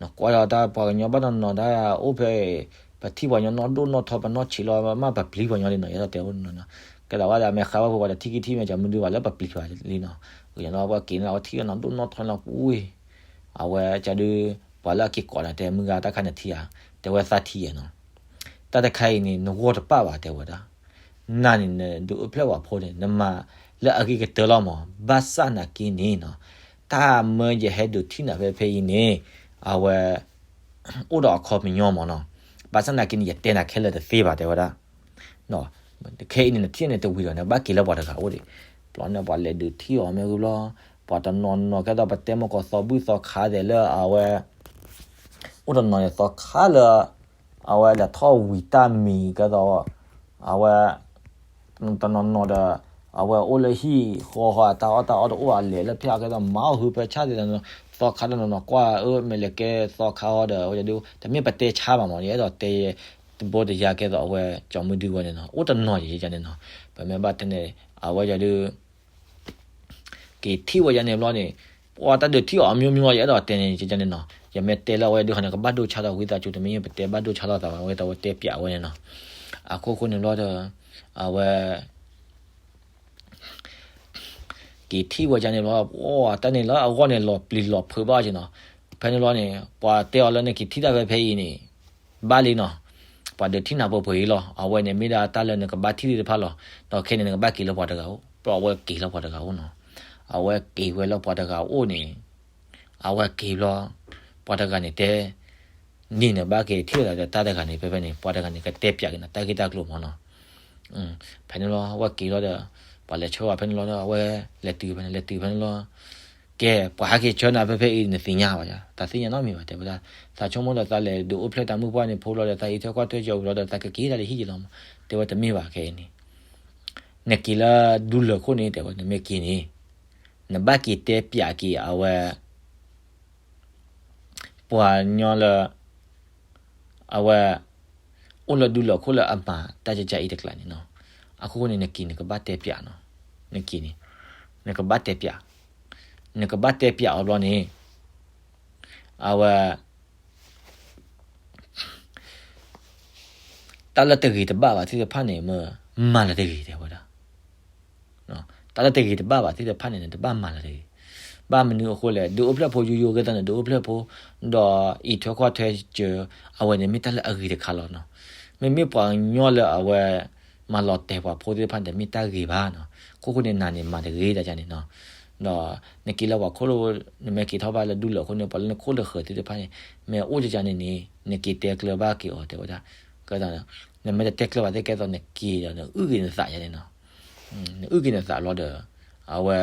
နကွၢ်လီၤတၢ်ပှၤကညီဘၣ်နီၤနီၤတၢ်အိၣ်ဖဲ ပထံၣ်ပှၤကညီနီၢ်ဒိၣ်နီၢ်ထီ ပနီၢ်ဆံးလီၤမး ပပျံၤပှၤကညီလံနီၤ ယဲဒီးတဲအိၣ်နီၤနီၤ, ကဲလီၤဝဲဒၣ်မဲာ်ဃါဝဲဖိပှၤတထံၣ်ကထံၣ်မ့ၢ်ကမုဒုပှၤလၢပပျံၤပှၤလံနီၤ, ကညီပှၤက့ၤန့ၣ် အဝဲထံၣ်နီၢ်ဒိၣ်နီၢ်ထီလီၤပူၤဝဲ, အဝဲကၢ်ဒုး ပှၤလၢအက့ၤကိးန့ၣ် တဲမုၢ်ဂၤတၢ်ခါန့ၣ်ထံၣ်ဧါ, တဲဝဲသးထံၣ်ယဲနီၤ တၢ်တခါအံၤန့ၣ် နဂီၢ်တပာ်ဘၣ် တဲဝဲဒၣ်, နၤန့ၣ် နဒုးအိၣ်ဖျဲၣ်ပှၤဖိန့ၣ် နမၤလၢအဂ့ၤကတၢၢ်လီၤမး, ဘၣ်ဆၣ်နာ်က့န့ၣ်နီၤ, တၢ်မၢယဟဲဒုးထံၣ်နၤဖဲဖဲအံၤန့ၣ် အဝဲ အိၣ်ဒီးအခီပညီမးနီၤ, ဘၣ်ဆၣ်နာ်က့န့ၣ် ယတဲနၤခဲလၢာ်တသ့ဘၣ် တဲဝဲဒၣ် ခဲအံၤန့ၣ် နထံၣ်န့ၣ်တဝံၤဒီး နဘၣ်က့ၤလၢပှၤတဂၤအိၣ်ဒံး, ဘျီန့ၣ်ပှၤလဲၤဒုးထံၣ်အီၤမ့ၢ်ဂ့ၤဘျီ, ပှၤတနီၤနီၤကဲသိးပတဲမ့ၢ်ကီးသီဘူၣ်သီခါဒဲးလၢအဝဲ အိၣ်တနီၤန့ၣ်သီခါလၢ အဝဲလဲၤထီၣ်ဝံၤတၢ်မံၤကဲသိး အဝဲ တနီၤနီၤဒီး အဝဲအိၣ်လၢဟံၣ်ဃီဃီ တၢ်အီၣ်တၢ်အီတအိၣ် အလဲၤလၢဖျၢၣ်ကဲသိးမၤအီၣ်ဟုဖဲဆၣ်သ့ၣ်တနီၤ သီခါတနီၤနီၤကွၢ် အၢ မ့ၢ်လဲၤကဲသီခါဃီဒီး အဝဲဒုး တမ့ၢ်ပတဲဆါဘၣ်မး ယအဲၣ်ဒိးတဲ တဘိတယါကဲသိးအဝဲ ကၠီမုၢ်ဒုဝဲန့ၣ်နီၤ အိၣ်တနီၤယဲန့ၣ်နီၤ ပမ့ၢ်ဘၣ်တဲန့ၣ် အဝဲယဒုး က့ၤထံၣ်ဝဲယၤန့ၣ်ဘျီန့ၣ် ပှၤတၢ်ဒုးထံၣ်အီၤအမျိုးမျိုး ယအဲၣ်ဒိးတဲန့ၣ် ယန့ၣ်နီၤ ယမ့ၢ်တဲလၢအဝဲဒုးခါန့ၣ် ကဘၣ်ဒိဆါထီၣ်ဝံသးစူၤ တမ့ၢ်ပတဲဘၣ်ဒိဆါထီၣ်သးဘၣ် အဝဲတဝဲတဲပျးဝဲန့ၣ်နီၤ အခိၣ်ဃိန့ၣ်ဘျီဒီး အဝဲ က့ၤထံၣ်ဝဲယၤန့ၣ်ဘျီ ပှၤတၢ်န့ၣ်လၢအဂီၢ်န့ၣ် လီၤပျံၤလီၤဖုးဘၣ်က့ၤနီၤ ဖဲန့ၣ်လီၤန့ၣ် ပှၤတဲအီၤလၢနက့ၤထံၣ်တၢ်ဖဲဖဲအံၤန့ၣ် ဘၣ်လံနီၤ, ပှၤဒုးထံၣ်နၤပှဲၤပှဲၤအံၤလီၤ. အဝဲန့ၣ်မ့ၢ်ဒၣ်တၢ်လၢနကဘၣ်ထံၣ်သ့ၣ်တဖၣ်လီၤ. ဒီးခဲန့ၣ်နကဘၣ်က့ၤလၢပှၤတဂၤအိၣ်, ပှၤအဝဲက့ၤလၢပှၤတဂၤအိၣ်နီၤ. အဝဲက့ၤဝဲလၢပှၤတဂၤအိၣ်န့ၣ် အဝဲက့ၤဘျီ ပှၤတဂၤန့ၣ်တဲ န့ၣ်နဘၣ်က့ၤထံၣ်သးဒီးတၢ်တဂၤန့ၣ် ဖဲဖဲန့ၣ် ပှၤတဂၤန့ၣ် ကတဲပၠးက့ၤနၤတၢ်ဂ့ၢ်တၢ်ကျိၤမးနီၤ. ဖဲန့ၣ်လီၤ အဝဲက့ၤလီၤဒီး ပှၤလဲၤဆှၢဝဲဖဲန့ၣ်လီၤဒီး အဝဲလဲၤတုၤဖဲန့ၣ် လဲၤတုၤဖဲန့ၣ်လီၤ. ကဲ ပှၤဟဲက့ၤဆှၢနၤဖဲဖဲအံၤ နသ့ၣ်ညါဘၣ်ယါ, တၢ်သ့ၣ်ညါနီတမံၤဘၣ် တဲဝဲဒၣ်. သးဆိကမိၣ်ဒီးသးလဲၤဒုးအိၣ်ဖျဲၣ်တၢ်မုၣ်ပှၢ်န့ၣ်ဖိလီၤဒီး သးအံးထွဲကွၢ်ထွဲစၢၤဝံၤလီၤဒီး သးကက့ၤတၢ်လၢဟံၣ်ယလီၤမး, တဲဝဲတမ့ၢ်ဘၣ်ခဲအံၤန့ၣ် နက့ၤလၢဒူလၢာ်ခိၣ်န့ၣ် တဲဝဲ နမ့ၢ်က့ၤန့ၣ် နဘၣ်က့ၤတဲပၠးက့ၤအဝဲ ပှၤညီလၢ အဝဲ အိၣ်လၢဒူလၢာ်ခိၣ်လၢအမၤတၢ်ကကါအံၤတကျါန့ၣ်နီၤ. အခိၣ်ဃိန့ၣ် နက့ၤနကဘၣ်တဲပၠးနီၤ, နက့ၤန့ၣ် နကဘၣ်တဲပၠး, နကဘၣ်တဲပၠးအီၤဘျီန့ၣ် အဝဲ တၢ်လၢတဂ့ၤတဘၣ်ဘၣ်သ့ၣ်တဖၣ်န့ၣ် မ့ၢ်မၤလၢတဂ့ၤ တဲဝဲဒၣ်. တၢ်လၢတဂ့ၤတဘၣ်ဘၣ်သ့ၣ်တဖၣ်န့ၣ် နတဘၣ်မၤလၢတဂ့ၤ. ဘၣ်မနုၤအဃိလဲၣ်, ဒုးအိၣ်ဖျဲၣ်ဖိယိယိကဲသိးန့ၣ် ဒုးအိၣ်ဖျဲၣ်ဖိ ဒီးအံးထွဲကွၢ်ထွဲစၢၤ အဝဲန့ၣ်မ့ၢ်တၢ်လၢအဂ့ၤတခါလီၤနီၤ. မ့မ့ၢ်ပှၤကညီလၢအဝဲ မၤလီၤတဲာ်ပှၤဖိသ့ၣ်တဖၣ်န့ၣ် တမ့ၢ်တၢ်ဂ့ၤဘၣ်နီၤ. အခိၣ်ဃိန့ၣ် နၤန့ၣ်မၤတဂ့ၤတၢ်န့ၣ်နီၤ. ဒီးနက့ၤလၢပှၤခိၣ်လိ နမ့ၢ်က့ၤထီၣ်ဘၣ်လၢဒူလၢာ်ခိၣ်န့ၣ် ပှၤလၢနခိၣ်လၢဃၢၤသ့ၣ်တဖၣ်န့ၣ် မ့ၢ်အိၣ်ကကါန့ၣ်န့ၣ် နက့ၤတဲကျၢၤဘၣ်က့ၤအီၤ တဲဝဲဒၣ်. ကဲသိး နမ့ၢ်တတဲကျၢၤဘၣ်သ့ၣ်ကဲသိးနက့ၤဒီး နအုၣ်က့ၤနသးယါန့ၣ်နီၤ. နအုၣ်က့ၤနသးလီၤဒီး အဝဲ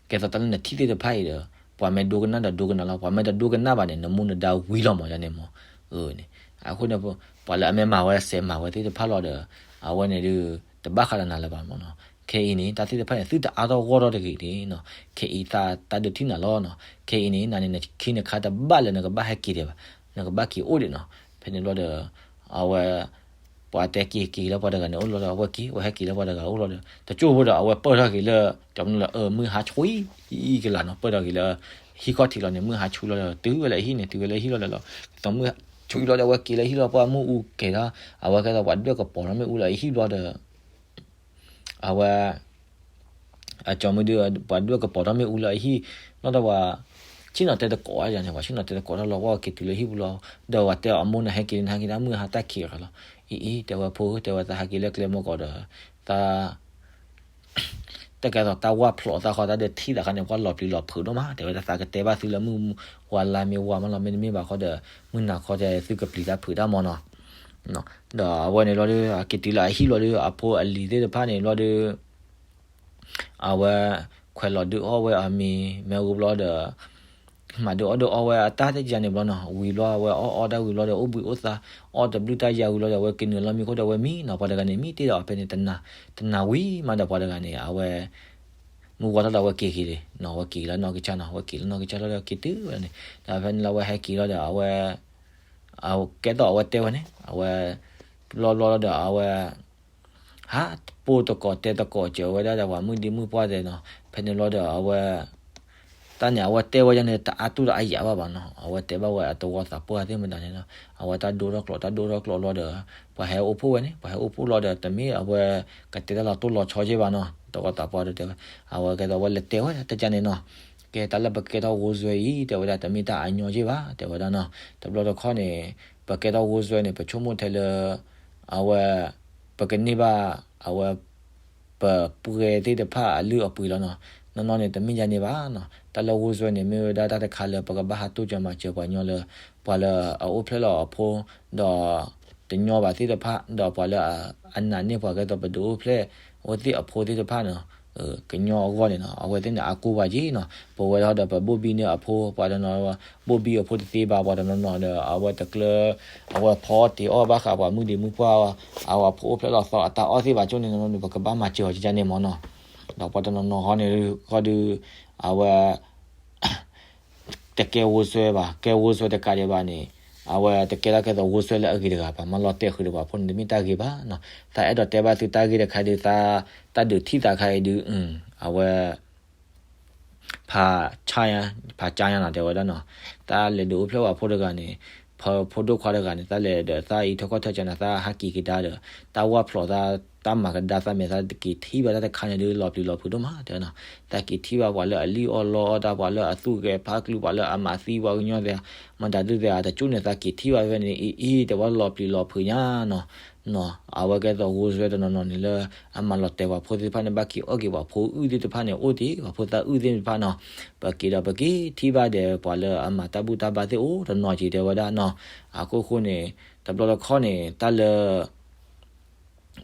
ကဲသိးတၢ်လၢနထံၣ်သ့ၣ်တဖၣ်အံၤဒီး ပှၤမ့ၢ်ဒိကနၣ်ဒီးဒိကနၣ်လီၤ, ပှၤမ့ၢ်တဒိကနၣ်ဘၣ်န့ၣ် နမူနဒါဝံၤလီၤမးယါန့ၣ်မး. အန့ၣ် အဃိန့ၣ် ပှၤလၢအမ့ၢ်မၤဝဲစဲးမၤဝဲသ့ၣ်တဖၣ်လီၤဒီး အဝဲန့ၣ်ဒုး တဘၣ်ဃးဒီးနၤလၢၤဘၣ်မးနီၤ. ခဲအံၤန့ၣ် တၢ်သ့ၣ်တဖၣ်န့ၣ် သုတအါထီၣ်ဂီၢ်ထီၣ်တဂ့ၤန့ၣ်နီၤ. ခဲအံၤသးတၢ်ဒုးထံၣ်နၤလီၤနီၤ. ခဲအံၤန့ၣ် နၤန့ၣ် နခ့နခါတဘၣ်လၢနကဘၣ်ဟဲက့ၤဒံးဘၣ်, နကဘၣ်က့ၤအိၣ်ဒံးနီၤ. ဖဲန့ၣ်ဘျီဒီး အဝဲ ပှၤတဲက့ၤက့ၤလၢပှၤတဂၤန့ၣ်အိၣ်လီၤဒီး အဝဲက့ၤ အဝဲဟဲက့ၤလၢပှၤတဂၤအိၣ်လီၤဒီး တကၠိၢ်ဖိဒီး အဝဲပၢၢ်ထီၣ်က့ၤလၢ ကၠီမနုၤလၢ အမုၢ်ဟါဆှံကလးနီၤ, ပၢၢ်ထီၣ်က့ၤလၢ ဟံၣ်ခီၣ်ထံးလီၤန့ၣ် မုၢ်ဟါဆှံလီၤဒီး တုၤဝဲလၢအဟံၣ်န့ၣ် တုၤဝဲလၢဟံၣ်လီၤဒီးလီၤ. ကဲသိးမုၢ်ဟါဆှံလီၤဒီး အဝဲက့ၤလၢဟံၣ်လီၤ ပှၢ်မုၢ်အူကဲၤဒီး အဝဲကဲသိးပှၤဒွဲၣ်ကပီၤထီၣ်မ့ၣ်အူလၢအဟံၣ်ဘျီဒီး အဝဲ အကၠီမုၢ်ဒုး ပှၤဒွဲၣ်ကပီၤထီၣ်မ့ၣ်အူလၢအဟံၣ် ဘျီဒီးပှၤ ဆ့ၣ်နီၤတဲသကိးဝဲန့ၣ် ပှၤဆ့ၣ်နီၤတဲသကိးထီၣ်လီၤ ပှၤက့ၤတုၤလၢဟံၣ်ပူၤလီၤ. ဒီးပှၤတဲအီၤ အမိၢ်နဟဲက့ၤလံ နဟဲက့ၤတၢ်မုၢ်ဟါတၢ်ခံးရၤလီၤ. အံၤအံၤ တဲဝဲဖိ တဲဝဲသးဟဲက့ၤလၢကျဲမုၢ်ကီးဒီး သး တၢ်ကဲသိးတၢ်ဝၢ်ဖျိးသးဃီ တၢ်ဒုးထံၣ်သးခါန့ၣ် ပှၤလီၤပျံၤလီၤဖုးဒိၣ်မး တဲဝဲဒၣ် သးကတဲဘၣ်သုလၢမုၢ်ဝါလါမ့ၢ်ဝါမးလီၤ မ့တမ့ၢ်ဘၣ်ဃီဒီး မုၢ်နၤခီတဲ သုကပျံၤတၢ်ဖုးတၢ်မးနီၤ. ဒီးအဝဲန့ၣ်ဘျီဒီး အက့ၤတုၤလၢအဟံၣ်ဘျီဒီး အဖိအလံၤသ့ၣ်တဖၣ်န့ၣ်ဘျီဒီး အဝဲ ခွဲးလီၤဒုးအီၣ်ဝဲအမ့ၤ မ့ၢ်ဂ့ၤဘျီဒီး မၤဒုးအီၣ်ဒုးအီဝဲအတၢ်သ့ၣ်ကန့ၣ်ဘျီနီၤ ဝံၤဘျီအဝဲအီၣ်အီတၢ်ဝံၤဘျီဒီး အိၣ်ဘှံးအိၣ်သါ အီၣ်တဘျုးတၢ်ယါဝံၤဘျီဒီး အဝဲက့ၤနုာ်လီၤမံခိၣ်ဒီး အဝဲမံနီၤ ပှၤတဂၤန့ၣ် မံတ့ၢ်ဒီးအီၤဖဲန့ၣ် တနၤဝံၤမးဒီး ပှၤတဂၤန့ၣ် အဝဲ မုၢ်ဝါထီၣ်ဒီး အဝဲက့ၤက့ၤလံနီၤ အဝဲက့ၤလၢနီၢ်ကစၢ်နီၤ အဝဲက့ၤလၢနီၢ်ကစၢ်လီၤဒီး က့ၤတုၤဝဲန့ၣ် ဒီးဖဲန့ၣ်လၢအဝဲဟဲက့ၤလီၤဒီး အဝဲ ကဲသိးအဝဲတဲဝဲန့ၣ် အဝဲ ဘျီဘျီလီၤဒီး အဝဲ ဟးပိၢ်သကိးတဲသကိးစၢၤဝဲဒၣ်ဒီး ပှၤမုၢ်ဒံမုၢ်ပှၢ်သ့ၣ်နီၤ ဖဲန့ၣ်လီၤဒီး အဝဲ တၢ်န့ၣ် အဝဲတဲဝဲဒၣ်န့ၣ် တအါတူၢ်ဒီးအယၤဘၣ်ဘၣ်နီၤ အဝဲတဲဘၣ်ဝဲအသဝီသးပှၢ်သ့ၣ်မတၤန့ၣ်နီၤ အဝဲတၢ်ဒိထီၣ်ကျိး တၢ်ဒိထီၣ်ကျိးလီၤဒီး ပှၤဟဲအိၣ်ဖှိၣ်ဝဲန့ၣ် ပှၤဟဲအိၣ်ဖှိၣ်လီၤဒီး တမ့ၢ်အဝဲ ကတဲတၢ်လီၤတိၢ်လီၤဆီက့ဘၣ်နီၤ သဝီသးပှၢ်ဒီးတဲဝဲ အဝဲကဲသိးအဝဲလဲၤတဲဝဲတၢ်ကန့ၣ်နီၤ ကဲတၢ်လၢပကဲထီၣ်ဂိၢ်စွဲအံၤ တဲဝဲဒၣ် တမ့ၢ်တၢ်အညီက့ဘၣ် တဲဝဲဒၣ်နီၤ တဘျီတခီၣ်န့ၣ် ပကဲထီၣ်ဂိၢ်စွဲန့ၣ် ပဆိကမိၣ်ထဲလၢ အဝဲ ပကန့ၢ်ဘၣ် အဝဲ ပပှဲၤသ့ၣ်တဖၣ်အလုၢ်အပှ့ၤလီၤနီၤ နီၢ်နီၢ်န့ၣ် တမ့ၢ်ယါန့ၣ်ဘၣ်နီၤ တၢ်လၢဂိၢ်စွဲန့ၣ် မ့ၢ်ဝဲဒၣ်တၢ်တခါလၢ ပကဘၣ်ဟးတိၢ်စၢၤမၤစၢၤပှၤညီလၢ ပှၤလၢအအိၣ်ဖျဲၣ်လီၤအဖိ ဒီး တညီဘၣ်သ့ၣ်တဖၣ် ဒီးပှၤလၢအနာ်န့ၢ်ပှၤကဲသိး ပဒုးအိၣ်ဖျဲၣ်အဝဲသ့ၣ်အဖိသ့ၣ်တဖၣ်နီၤ ကညီအဂီၢ်န့ၣ်နီၤ အဝဲသ့ၣ်န့ၣ် အကိးပှၤက့နီၤ ပဝဲဒၣ်ဒီး ပဘိၣ်ဘံန့ၢ်အဖိ ပှၤတနီၤ ဘိၣ်ဘံအဖိတသ့ဘၣ် ပှၤတနီၤနီၤဒီး အဝဲတကျၢ အဝဲဖီအီၣ်တ့ၤအီၣ်ဘၣ်ဃးပှၤမုၢ်ဒံမုၢ်ပှၢ် အဝဲဖိအိၣ်ဖျဲၣ်လီၤသီအတၢ်အီၣ်သ့ၣ်ဘၣ်ကၠိန့ၣ်နီၤ ပကဘၣ်မၤစၢၤအီၤကန့ၣ်မ့ၢ်နီၤ ဒီးပှၤတနီၤနီၤဃီန့ၣ်ဃီဒီး အဝဲ တကဲဂိၢ်စွဲဘၣ် ကဲဂိၢ်စွဲတကးဒံးဘၣ်န့ၣ် အဝဲတကဲထီၣ်ကဲသိးဂိၢ်စွဲလၢအဂ့ၤတဂၤဘၣ် မၤလီၤတဲာ်ဃုာ်ဒီးပှၤဖိန့ၣ် တမ့ၢ်တၢ်ဂ့ၤဘၣ်နီၤ သးအဲၣ်ဒိးတဲဘၣ်သုတၢ်ဂ့ၢ်တခါဒီး တၢ်ဒုးထံၣ်သးခါအံၤဒုး အဝဲ ဖး ဖးကၠါညါနီၤ တဲဝဲဒၣ်နီၤ တၢ်လဲၤဒုးအိၣ်ဖျဲၣ်ပှၤဖိတဂၤန့ၣ် ဖီဒိၣ်ခွါတဂၤန့ၣ် သးလဲၤဒီးသးအံးထီၣ်ကီၢ်ထၢကၠါန့ၣ် သးဟးက့ၤကဒါဒီး တၢ်ဝၢ်ဖျိးသး တၢ်မၤကဒါသးမဲာ်သးတက့ၤထံၣ်ဘၣ်တၢ်တခါန့ၣ်ဒုး လီၤပျံၤလီၤဖုးဒိၣ်မးတဲနီၤ. သးက့ၤထံၣ်ဘၣ်ပှၤလၢအလံၣ်အီၣ်လီအီၣ်တၢ် ပှၤလၢအသူၣ်ဂဲၤဖးကလုာ် ပှၤလၢအမၤသံပှၤကညီသ့ၣ် မတၤဒုးသ့ၣ် တကၠိန့ၣ် သးက့ၤထံၣ်ဘၣ်ဖဲန့ၣ် အံၤအံၤတဲဝဲလီၤပျံၤလီၤဖုးညါနီၤ. နီၤ အဝဲကဲသိးဂိၢ်စွဲတနီၤနီၤန့ၣ်လၢ အမၤလီၤတဲာ်ပှၤဖိသ့ၣ်တဖၣ်န့ၣ် ဘၣ်က့ၤအီၣ်က့ၤပှၤဖိအုၣ်သ့ၣ်တဖၣ်န့ၣ် အိၣ်တ့ၢ်ပှၤဖိသၣ်အုၣ်သ့ၣ်တဖၣ်နီၤ. ပက့ၤဒီးပက့ၤထံၣ်ဘၣ်ဒီး ပှၤလၢအမၤတၢ်ဘူၣ်တၢ်ဘါသ့ၣ်အိၣ်တနီၤက့ၤတဲဝဲဒၣ်နီၤ. အခိၣ်ဃိန့ၣ် တဘျီတခီၣ်န့ၣ် တၢ်လၢ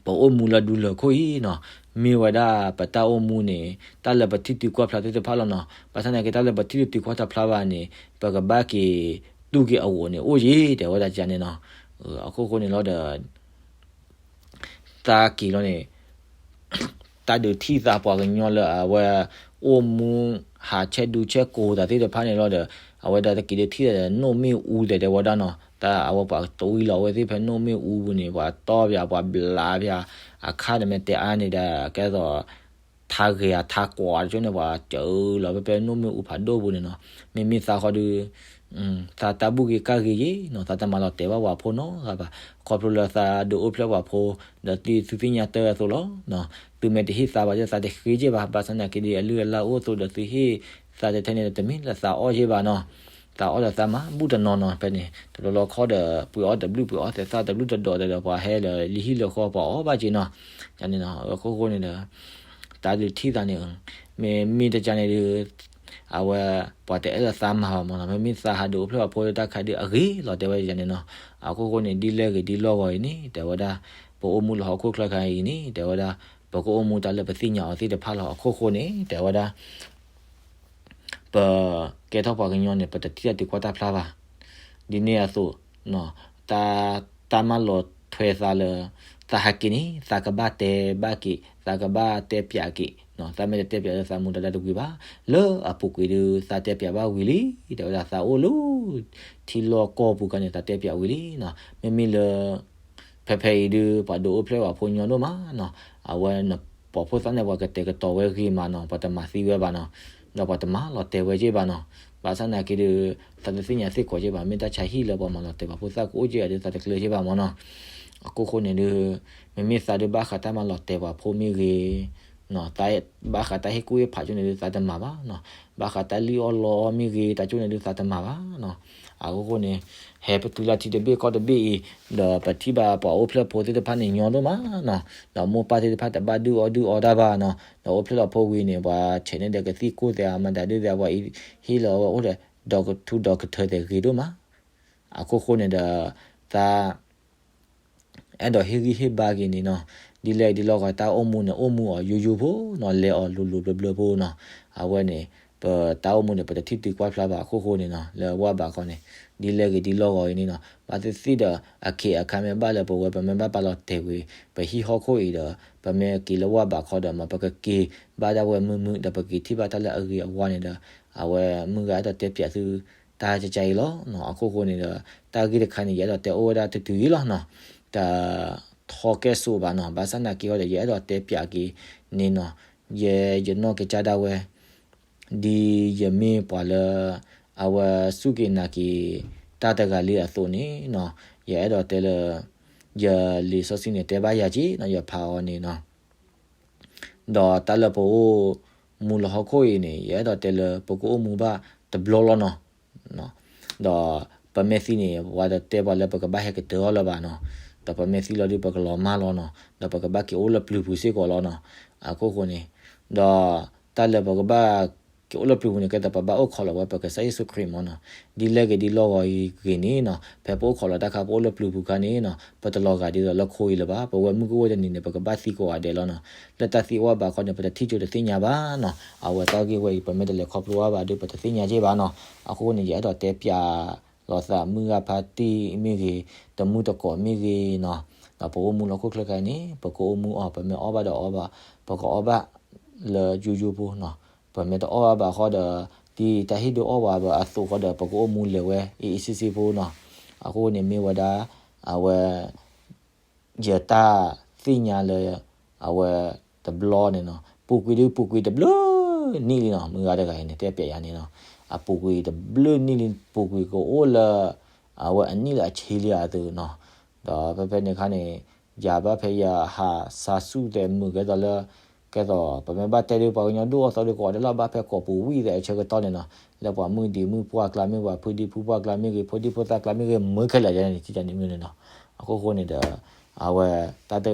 ပအိၣ်မူလၢဒူလၢာ်ခိၣ်အံၤနီၤ, မ့ၢ်ဝဲဒၣ်ပတၢ်အိၣ်မူန့ၣ် တၢ်လၢပထံၣ်တုၤကွၢ်ဖျါသ့ၣ်တဖၣ်လီၤနီၤ. ဘၣ်ဆၣ်သနာ်က့ တၢ်လၢပထံၣ်တတုၤကွၢ်တဖျါဘၣ်န့ၣ် ပကဘၣ်က့ၤတူၢ်က့ၤအဂီၢ်န့ၣ် အိၣ်ယံၤ တဲဝဲဒၣ်ကန့ၣ်နီၤ. အခိၣ်ဃိန့ၣ်လီၤဒီး သးက့ၤလီၤန့ၣ် တၢ်ဒုးထံၣ်သးပှၤကညီလၢအဝဲ အိၣ်မူ ဟးဆဲးဒူဆဲးကိးသးသ့ၣ်တဖၣ်န့ၣ်လီၤဒီး အဝဲဒၣ်တက့ၤဒုးထံၣ်သးဒီး နိၣ်မ့ၣ်အူသ့ၣ်တဲဝဲဒၣ်နီၤ. တၢ်အဝဲပှၤတဝံလီၤဝဲသ့ၣ်ဖဲနိၣ်မ့ၣ်အူပူၤန့ၣ် ပှၤတီၢ်ပၠး ပှၤဘျးပၠး အခါတမ့ၢ်တဲအါန့ၣ်ဒီး ကဲသိး ထါဂ့ၤအထါကွၢ်တကၠိန့ၣ် ပှၤစၢလီၤဖဲဖဲနိၣ်မ့ၣ်အူဖးဒိၣ်ပူၤန့ၣ်နီၤ. မ့မ့ၢ်သးဃီဒုး သးတၢ်ဘူၣ်ဂ့ၤကၣ်ဂ့ၤယံၤနီၤ, သးတမၤလီၤတဲာ်ဘၣ်ပှၤဖိနီတဂၤဘၣ်. ခီဖျိလၢသးဒုးအိၣ်ဖျဲၣ်ပှၤဖိ ဒီးသုသုသ့ၣ်ညါတၢ်အသိးလီၤ. သုမ့ၢ်တဟ့ၣ်သးဘၣ်ဒီး သးတဃ့က့ၢ်ဘၣ်. ဘၣ်ဆၣ်သနာ်က့ဒီး အလုၢ်အလၢ်အိၣ်အသိးဒီး သုဟ့ၣ်သးတထဲန့ၣ်ဒီး တမ့ၢ်လၢသးအီၣ်က့ၢ်ဘၣ်နီၤ. သးအီၣ်ဒီးသးမၤဘူၣ်တနီၤနီၤ ဖဲန့ၣ် တဘျီလီခီဒီး ပှ့ၤအီၣ်တဘျုး ပှ့ၤအီၣ်သဲးသၣ်တဘျုးတဒီးဒီး ပှၤဟဲလၢလံဟံၣ်လၢဃီ ပှၤအီၣ်ဘၣ်က့ၢ်နီၤ. န့ၣ်နီၤ အခိၣ်ဃိန့ၣ်ဒီး တၢ်ဒုးထံၣ်သးန့ၣ် မ့မ့ၢ်တကန့ၣ်ဒုး အဝဲ ပှၤတအဲၣ်ဒိးသးမၤဘၣ်မ့ၢ်နီၤ. မ့မ့ၢ်သးဟးဒုးအိၣ်ဖျဲၣ်ပှၤဖိလၢတၢ်ခါဒုးအဂ့ၤလီၤ တဲဝဲန့ၣ်နီၤ. အခိၣ်ဃိန့ၣ် ဒ်လဲၣ်ဂ့ၤဒ်လီၢ်ဂီၤအံၤန့ၣ် တဲဝဲဒၣ် ပအိၣ်မူလၢဟီၣ်ခိၣ်ချၢခါအံၤန့ၣ် တဲဝဲဒၣ် ပကအိၣ်မူတၢ်လၢပသ့ၣ်ညါအီၤသ့ၣ်တဖၣ်လီၤ. အခိၣ်ဃိန့ၣ် တဲဝဲဒၣ် ပကဲထီၣ်ပှၤကညီန့ၣ် ပတထံၣ်တၢ်တုၤကွၢ်တၢ်ဖျါဘၣ်. ဒ်န့ၣ်အသိး တၢ် တၢ်မၤလီၤထွဲသးလၢ သးဟဲက့ၤန့ၣ် သးကဘၣ်တဲဘၣ်က့ၤ သးကဘၣ်တဲပၠးက့ၤ, သးမ့ၢ်တတဲပၠးလၢသးမူဒါတၢ်တဝံၤဘၣ်. လၢအပူၤကွံာ်ဒုး သးတဲပၠးဘၣ်ဝံၤလံ, တဲဝဲဒၣ်သးအိၣ်လၢ ထံလီၢ်ကီၢ်ပူၤခါန့ၣ် သးတဲပၠးဝံၤလံ. မ့မ့ၢ်လၢ ဖဲဖဲအံၤဒုး ပှၤဒုးအိၣ်ဖျဲၣ်ပှၤဖိညီဒိၣ်မးနီၤ, အဝဲ ပှၤဖိသၣ်န့ၣ် ပှၤကတဲာ်ကတီၤဝဲဂ့ၤမးနီၤ, ပှၤတမၤသံဝဲဘၣ်နီၤ, ဒီးပှၤတမၤလီၤတဲာ်ဝဲက့ၢ်ဘၣ်နီၤ. ဘၣ်ဆၣ်သနာ်က့ဒုး သးတသ့ၣ်ညါသ့ၣ်ကီးက့ၢ်ဘၣ်, မ့ၢ်တၢ်ဆါဟံၣ်လၢပှၤမၤလီၤတဲာ်ပှၤဖိသၣ်ကအိၣ်က့ၢ်ဧါဒုး သးတကျၢၤက့ၢ်ဘၣ်မးနီၤ. အခိၣ်ဃိန့ၣ်ဒုး မ့မ့ၢ်သးဒုးဘၣ်ဃးတၢ်မၤလီၤတဲာ်ပှၤဖိမ့ၢ်ဂ့ၤ သးဘၣ်ဃးတၢ်ဟ့ၣ်ကူၣ်ဟ့ၣ်ဖးကၠိန့ၣ်ဒုး သးတမၤဘၣ်နီၤ. ဘၣ်ဃးတၢ်လံၣ်အီၣ်လီအီၣ်မ့ၢ်ဂ့ၤ တၢ်ကၠိန့ၣ်ဒုး သးတမၤဘၣ်နီၤ. အခိၣ်ဃိန့ၣ် ဟဲပတုၤလၢထံတဘ့ၣ်ကီၢ်တဘ့ၣ်အံၤ ဒီးပထံၣ်ဘၣ်ပှၤအိၣ်ဖျဲၣ်ဖိသ့ၣ်တဖၣ်န့ၣ်ညီဒိၣ်မးနီၤ, ဒီးမိၢ်ပၢ်သ့ၣ်တဖၣ်တဘၣ်ဒုးအီၣ်ဒုးအီတၢ်ဘၣ်နီၤ, ဒီးအိၣ်ဖျဲၣ်လီၤဖိဝံၤန့ၣ် ပှၤဆဲးန့ၢ်ဒီးကသံၣ်ကိၢ်သဲးအမတၤဒုးသဲး ပှၤအံၤဟ့ၣ်လီၤဝဲအိၣ်ဒီး ဒီကထူဒီကထၢသဲးဂ့ၤဒိၣ်မး. အခိၣ်ဃိန့ၣ်ဒီး သး အဲၣ်ဒိးဟ့ၣ်ဂံၢ်ဟ့ၣ်ဘါက့ၤန့ၣ်နီၤ, ဒ်လဲၣ်ဒ်လဲၣ်ဂ့ၤ တၢ်အိၣ်မူန့ၣ် အိၣ်မူအီၤယိယိဖိနီၤ, လဲၤအီၤလိၤလိၤဘျၢဘျၢဖိနီၤ. အဝဲန့ၣ် ပတၢ်အိၣ်မူန့ၣ် ပတထံၣ်တုၤကွၢ်ဖျါဘၣ်အခိၣ်ဃိန့ၣ်နီၤ, လၢဝၢ်ဘးခီန့ၣ် ဒ်လဲၣ်ဂ့ၤဒ်လဲၣ်ဂ့ၤအံၤန့ၣ်နီၤ, ဘၣ်သ့ၣ်သ့ၣ်ဒီး အခ့အခါမ့ၢ်ဘၣ်လၢပဝဲ ပမ့ၢ်ဘၣ်ပာ်လီၤတဲာ်ကွံာ် ပဟံၣ်ဟီၣ်ခိၣ်အံၤဒီး ပမ့ၢ်က့ၤလၢဝၢ်ဘးခီဒီး မ်ပကက့ၤဘၣ်ဒၣ်ဝဲမုာ်မုာ် ဒီးပက့ၤထံၣ်ဘၣ်တၢ်လၢအဂ့ၤအဝါန့ၣ်ဒီး အဝဲမုၢ်ဂၤအဲၣ်ဒိးတဲပၠးသု တၢ်ကကါအံၤလီၤ. အခိၣ်ဃိန့ၣ်ဒီး တၢ်ဂ့ၢ်တခါန့ၣ် ယအဲၣ်ဒိးတဲအိၣ်ဝဲဒၣ်တတုၤအံၤလီၤနီၤ, တထီကဲၣ်ဆိးဘၣ်နီၤ, ဘၣ်ဆၣ်သနာ်က့ဒီး ယအဲၣ်ဒိးတဲပၠးက့ၤန့ၣ်နီၤ, ယဲယနီၢ်ကစၢ်ဒၣ်ဝဲ ဒ်ယမ့ၢ်ပှၤလၢ အဝဲစူၢ်က့ၤနာ်က့ၤ တၢ်တဂၤလံအသိးန့ၣ်နီၤ, ယအဲၣ်ဒိးတဲလၢ ယလံာ်စီဆှံန့ၣ် တဲဘၣ်ယၤက့ၤနီၤ, ယဖးအီၤန့ၣ်နီၤ. ဒီးတၢ်လၢပအိၣ်မူလၢဟီၣ်ခိၣ်အံၤန့ၣ် ယအဲၣ်ဒိးတဲလၢ ပကအိၣ်မူဘၣ်တဘျီလီၤနီၤ. ဒီးပမ့ၢ်သံန့ၣ် ပှၤတတဲပှၤလၢပကဘၣ်ဟဲကတၢၢ်အီၤလၢၤဘၣ်နီၤ. ဒီးပမ့ၢ်သံလီၤဒုး ပကလီၤမၢ်လီၤနီၤ. ဒီးပကဘၣ်က့ၤအိၣ်လၢပျုၤပူၤစ့ၢ်ကီးလီၤနီၤ. အခိၣ်ဃိန့ၣ် ဒီးတၢ်လၢပကဘၣ် က့ၤအိၣ်လၢပျုၤပူၤန့ၣ် ကဲသိးပဘၣ်အိၣ်ခိးလီၤဝဲ ပကစၢ်ယ့ၣ်ၡူးခရံာ်မးနီၤ. ဒ်လဲၣ်ဂ့ၤဒ်လဲၣ်ဂ့ၤအံၤဂ့ၤန့ၣ်နီၤ, ဖဲပအိၣ်ခိးလီၤတၢ်ခါ ပအိၣ်လၢပျုၤပူၤခါန့ၣ်နီၤ, ပတလီၤဂာ်ဒ်သိးလၢခိအံၤလၢၤဘၣ်. ပဝဲမုၢ်ကအိၣ်တနံၤန့ၣ် ပကဘၣ်သံကိးဂၤဒဲးလီၤနီၤ. လၢတၢ်သံအိၣ်ဝဲဘၣ်ခီန့ၣ် ပတထံၣ်ကၠိတသ့ၣ်ညါဘၣ်နီၤ. အဝဲတၢ်ဂ့ၢ်ဝဲအံၤ ပမ့ၢ်တလဲၤခီဖျိအီၤဘၣ်ဒီး ပတသ့ၣ်ညါက့ၢ်ဘၣ်နီၤ. အဃိန့ၣ် ယအဲၣ်ဒိးတဲပၠး လီၤသးမုၢ်ဂၤဖါတံၢ်မ့ၢ်ဂ့ၤ, တမုၢ်တကိးမ့ၢ်ဂ့ၤနီၤ, ဒီးပအိၣ်မူလၢဟီၣ်ခိၣ်ချၢခါအံၤန့ၣ် ပကအိၣ်မူအီၤ, ပမ့ၢ်အီၣ်ဘၣ်ဒီးအီၣ်ဘၣ်, ပကအီၣ်ဘၣ်လၢယိယိဖိနီၤ, ပမ့ၢ်တအီၣ်ဘၣ်ဘၣ်ဃီဒီး ဒ်တၢ်ဟ့ၣ်ဒုးအီၣ်ဝဲဘၣ်အသိးဃီဒီး ပကအိၣ်မူလဲၤဝဲအ့ၣ်အ့ၣ်စ့ၣ်စ့ၣ်ဖိနီၤ. အဃိန့ၣ်မ့ၢ်ဝဲဒၣ် အဝဲ ယတၢ်သ့ၣ်ညါလၢ အဝဲတဘျီန့ၣ်နီၤ, ပူၤကွံာ်ဒုးပူၤကွံာ်တဘျုးနံၣ်လံနီၤ, မုၢ်ဂၤတဂၤအံၤန့ၣ် တဲပၠးယၤန့ၣ်နီၤ, အပူၤကွံာ်တဘျုးနံၣ်လံ, ပူၤကွံာ်ကအိၣ်လၢ အဝဲအနံၣ်လၢအဆံလံအသိးနီၤ, ဒီးဖဲဖဲန့ၣ်အခါန့ၣ် ယၤဘၣ်ဖဲယဟးစူၤသဲးမုာ်ကဲသိးလၢ ကဲသိး ပမ့ၢ်ဘၣ်တဲဒုးပှၤကညီဒိၣ်အသီဒုးကိးဒဲးလီၤ ဘၣ်ဖဲကိးပူၤဝံၤသဲးအဆၢကတီၢ်န့ၣ်နီၤ, လၢပှၤမုၣ်ဒံးမုၣ်ပှၢ်ကျါမ့ၢ်ဂ့ၤ ပှၤဖုဒံဖုပှၢ်ကျါမ့ၢ်ဂ့ၤ ဖိဒံဖိသၣ်ကျါမ့ၢ်ဂ့ၤ မုာ်ခဲလၢာ်ယၤန့ၣ် ကန့ၣ်မ့ၢ်န့ၣ်နီၤ, အခိၣ်ဃိန့ၣ်ဒီး အဝဲ တၢ်တ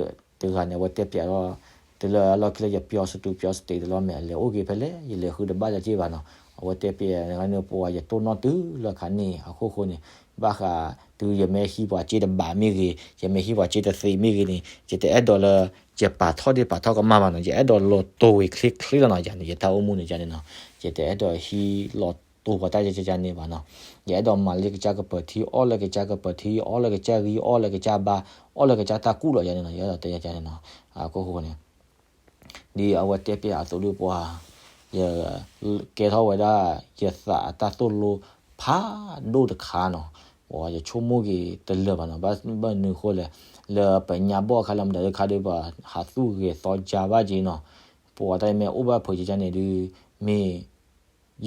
ဂၤန့ၣ် အဝဲတဲပျးလီၤ တုၤလၢအလီၢ်ခံလၢယပျီစတူးပျီစတ့းတလီၤ မ့ၢ်အလဲၤအိၣ်က့ၤဖဲလဲၣ် ယလဲၤဃုတဘၣ်လၢၤက့ၤဘၣ်နီၤ, အဝဲတဲပျးန့ၣ် ပဝဲယတိၢ်နီၣ်တုၤလၢခါန့ၣ် အခိၣ်ဃိန့ၣ် ဘၣ်ဃးတုၤယမ့ၢ်ဟံးပှၤစ့တဘးမ့ၢ်ဂ့ၤ ယမ့ၢ်ဟံးပှၤစ့တသ့မ့ၢ်ဂ့ၤန့ၣ် ယတအဲၣ်ဒိးလၢ ယပာ်ထီၣ်ဒ့ၣ်ပာ်ထီၣ်ကမၣ်ဘၣ်နီၤ, ယအဲၣ်ဒိးလီၤတိၢ်ဝဲချ့ချ့လီၤနီၤ, ယၤန့ၣ် ယတၢ်အိၣ်မူန့ၣ်ယၤန့ၣ်နီၤ, ယတအဲၣ်ဒိးဟံးလီၤတိၢ်ပှၤတၢ်ယၤန့ၣ်ဘၣ်နီၤ, ယအဲၣ်ဒိးမၤလၢကစၢ်ကပၢၤထံ အီၣ်လၢကစၢ်ကပၢၤထံ အီလၢကစၢ်ဂံၢ် အီလၢကစၢ်ဘါ အီလၢကစၢ်တၢ်ကူၣ်လီၤယၤန့ၣ်နီၤ, ယအဲၣ်ဒိးတဲယၤန့ၣ်နီၤ, အခိၣ်ဃိန့ၣ် ဒ်အဝဲတဲပျးအသိးဒုးပှၤ ယကဲထီၣ်ဝဲဒၣ် ယသးအတၢ်သိၣ်လိဖးဒိၣ်တခါနီၤ, ပှၤယဆိကမိၣ်က့ၤတလၢာ်ဘၣ်နီၤ, ဘၣ်မနုၤအဃိလဲၣ်, လၢပညါဘီၣ်အခါလၢမတၤတခါဒုးပှၤဟးသူၣ်ဂဲၤသီကၢဘၣ်က့ၤနီၤ, ပှၤတၢ်မ့ၢ်အိၣ်ဘၣ်ဖုးကကန့ၣ်ဒုး မ့ၢ်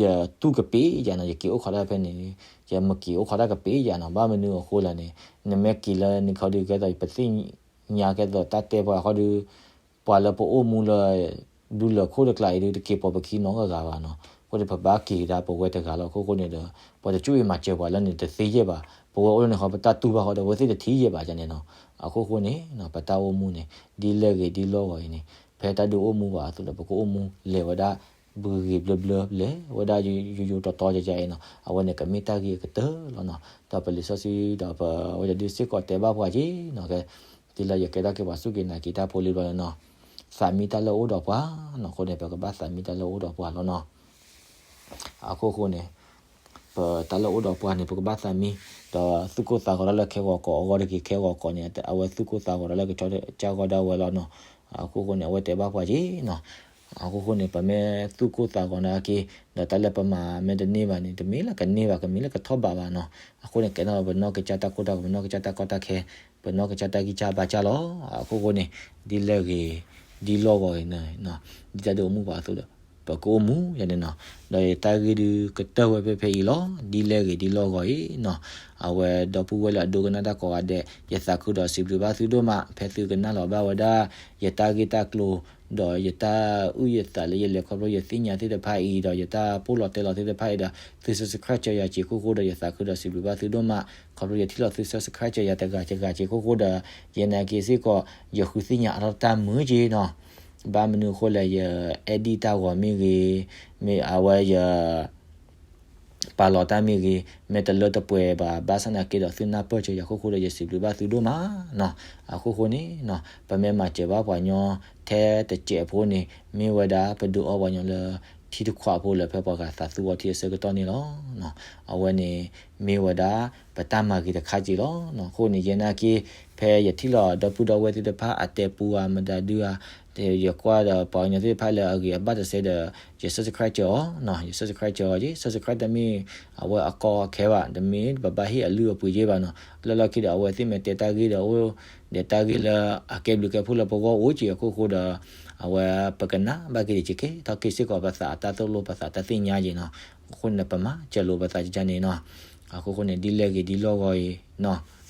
ယတူၢ်ကပ့ၤယၤနီၤ, ယက့ၤအိၣ်ခိးတၢ်ဖဲန့ၣ် ယမ့ၢ်က့ၤအိၣ်ခိးတၢ်ကပ့ၤယၤနီၤ, ဘၣ်မနုၤအဃိလဲၣ်န့ၣ် နမ့ၢ်က့ၤလၢနခီဒုးကဲသိး ပသ့ၣ်ညါကဲသိးတၢ်တဲပှၤခီဒုး ပှၤလၢပအိၣ်မူလၢ ဒူလၢၢ်ခိၣ်တကျါအံၤဒုး တက့ၤပိာ်ပခံနီတဂၤဘၣ်နီၤ, အဃိန့ၣ် ပဘၣ်က့ၤကဒါပဝဲတဂၤလီၤ, အခိၣ်ဃိန့ၣ်ဒီး ပှၤတကၠူၣ်အံၤမၤစၢၤပှၤလၢန့ၣ်တသ့ယဲၢ်ဘၣ်, ပဝဲအိၣ်လၢန့ၣ်ဃီ ပတၢ်တူၢ်ဘၣ်ဃီဒီး အဝဲသ့ၣ်တထံၣ်ယဲၢ်ဘၣ်ယၤန့ၣ်နီၤ, အခိၣ်ဃိန့ၣ် ပတၢ်အိၣ်မူန့ၣ် ဒ်လဲၣ်ဂ့ၤဒ်လီၢ်ဂီၤအံၤန့ၣ် ဖဲတၢ်ဒုးအိၣ်မူဘၣ်အသိးဒီး ပကအိၣ်မူလဲၤဝဲဒၣ် ဘှ့ၣ်ဂ့ၤဘျၢဘျၢ လဲၤဝဲဒၣ်ယိယိတီတီယယအံၤနီၤ, အဝဲန့ၣ်ကမ့ၢ်တၢ်ဂ့ၤအကတၢၢ်လီၤနီၤ, ဒီးပလံာ်စီဆှံဒီးပဝဲဒုးစ့ၢ်ကီးတဲဘၣ်ပှၤက့ၤနီၤ, ဒ်လၢယကဲထီၣ်က့ၤပှၤစူၢ်က့ၤနာ်က့ၤတၢ်ဖိလံဘျီန့ၣ်နီၤ, သးမံတၢ်လၢအအိၣ်ဒီးပှၤနီၤ, အဃိန့ၣ် ပကဘၣ်သးမံတၢ်လၢအအိၣ်ဒီးပှၤလီၤနီၤ. အခိၣ်ဃိန့ၣ် ပတၢ်လၢအအိၣ်ဒီးပှၤန့ၣ် ပကဘၣ်သးမံ, ဒီးသူၣ်ကိၢ်သးဂီၤတၢ်လၢခဲဂီၤကီးအဂီၢ်တဂ့ၤ, ခဲဂီၤကီးန့ၣ် အဝဲသူၣ်ကိၢ်သးဂီၤတၢ်လၢကကၠီကၢ်ဂီၤဒၣ်ဝဲလီၤနီၤ, အခိၣ်ဃိန့ၣ် အဝဲတဲဘၣ်ပှၤက့ၤနီၤ, အခိၣ်ဃိန့ၣ် ပမ့ၢ်သူၣ်ကိၢ်သးဂီၤနာ်က့ၤ ဒီးတၢ်လၢပမၤမ့ၢ်တန့ၢ်ဘၣ်န့ၣ် တမ့ၢ်လၢကန့ၢ်ဘၣ် ကမ့ၢ်လၢကထီၣ်ဘးဘၣ်နီၤ, အဃိန့ၣ် ကဲထီၣ်ပနီၢ်ကစၢ်တၢ်ကိၢ်တၢ်ဂီၤ ပနီၢ်ကစၢ်တၢ်ကီတၢ်ခဲ ပနီၢ်ကစၢ်တၢ်ဂံၢ်စၢ်ဘါစၢ်လီၤ, အခိၣ်ဃိန့ၣ် ဒ်လဲၣ်ဂ့ၤ ဒ်လီၢ်ဂီၤအံၤန့ၣ် ဒ်တၢ်ဒုးအိၣ်မူဘၣ်အသိးဒီး ပကအိၣ်မူယၤန့ၣ်နီၤ, ဒီးယတၢ်ဂ့ၢ်ဒုးကတၢၢ်ဝဲဖဲဖဲအံၤလီၤ, ဒ်လဲၣ်ဂ့ၤဒ်လီၢ်ဂီၤအံၤနီၤ, အဝဲဒီပုၢ်ဝဲၢ်လၢအဒိကနၣ်တၢ်ကိးဂၤဒဲး ယသးခုဒီးစံးဘျုးဘၣ်သုဒိၣ်မး ဖဲသုကနၣ်လီၤဘၣ်ဝဲဒၣ် ယတၢ်ဂ့ၢ်တၢ်ကျိၤ ဒီးယတၢ်အုၣ်ယသးလၢယလဲၤခီဖျိယသ့ၣ်ညါသ့ၣ်တဖၣ်အံၤ ဒီးယတၢ်ပိၢ်လီၤတဲလီၤသ့ၣ်တဖၣ်အံၤဒီး သု subscribe ကၢယၤစ့ၢ်ကီးအဃိဒီး ယသးခုဒီးစံးဘျုးဘၣ်သုဒိၣ်မး, ခီဖျိယထံၣ်လီၤသု subscribe ကၢယၤတဂၤတဂၤစ့ၢ်ကီးအဃိဒီး ယနာ်က့ၤစ့ၢ်ကီး ယဃုသ့ၣ်ညါအါထီၣ်တၢ်မုာ်က့ၤနီၤ, ဘၣ်မနုၤအဃိလဲၣ် ယ edit တၢ်ဂီၤမ့ၢ်ဂ့ၤ, မ့ၢ်အဝဲယ ပာ်လီၤတၢ်မ့ၢ်ဂ့ၤ, မ့ၢ်တလၢတပှဲၤဘၣ် ဘၣ်ဆၣ်နာ်က့ဒီးသုနၢ်ပၢၢ်စၢၤယၤအဃိဒီး ယစံးဘျုးဘၣ်သုဒိၣ်မးနီၤ, အဃိဃိန့ၣ်နီၤ ပမ့ၢ်မၤစၢၤဘၣ်ပှၤကညီထဲတစဲးဖိန့ၣ် မ့ၢ်ဝဲဒၣ်ပဒုးအီပှၤကညီလၢ ထံတခွးဖိလၢဖဲပှၤဂၤသးသူအီၤထံအဆၢကတီၢ်န့ၣ်လီၤ. အဝဲန့ၣ် မ့ၢ်ဝဲဒၣ် ပတၢ်မၤဂ့ၤတခါက့ၤလီၤ. အဃိန့ၣ် ယနာ်က့ ဖဲယထံၣ်လီၤဒီပုၢ်ဒီဝဲၢ်သ့ၣ်တဖၣ်အတဲပူအမတၤဒုဧါ, ယကွၢ်ဒီးပှၤကညီသ့ၣ်တဖၣ်လၢအဂ့ၤအဘၣ်တစဲးဒီး ယ subscribe ကၢအီၤ, ယ subscribe ကၢအီၤက့ၤ, subscribe တမ့ၢ်အဝဲအကီအခဲဘၣ်, တမ့ၢ်ပဘၣ်ဟ့ၣ်အလုၢ်အပှ့ၤက့ၤဘၣ်နီၤ, လၢလီၢ်ခံဒီးအဝဲသ့ၣ်မ့ၢ်တဲတၢ်ဂ့ၢ်ဒီးအိၣ်ဒီးတၢ်ဂ့ၢ်လၢအကဲဘျုးကဲဖှိၣ်လၢပဂီၢ်အိၣ်က့ၤအဃိဃိဒီး အဝဲပကနၣ်ဘၣ်က့ၤဒံးက့ၤ ကဲထီၣ်က့ၤစ့ၢ်ကီးပသးအတၢ်သိၣ်လိပသးတၢ်သ့ၣ်ညါက့ၤနီၤ, အဃိန့ၣ် ပမၤစၢၤလိာ်ပသးကကန့ၣ်နီၤ, အဃိဃိန့ၣ် ဒ်လဲၣ်ဂ့ၤဒ်လီၢ်ဂီၤအံၤနီၤ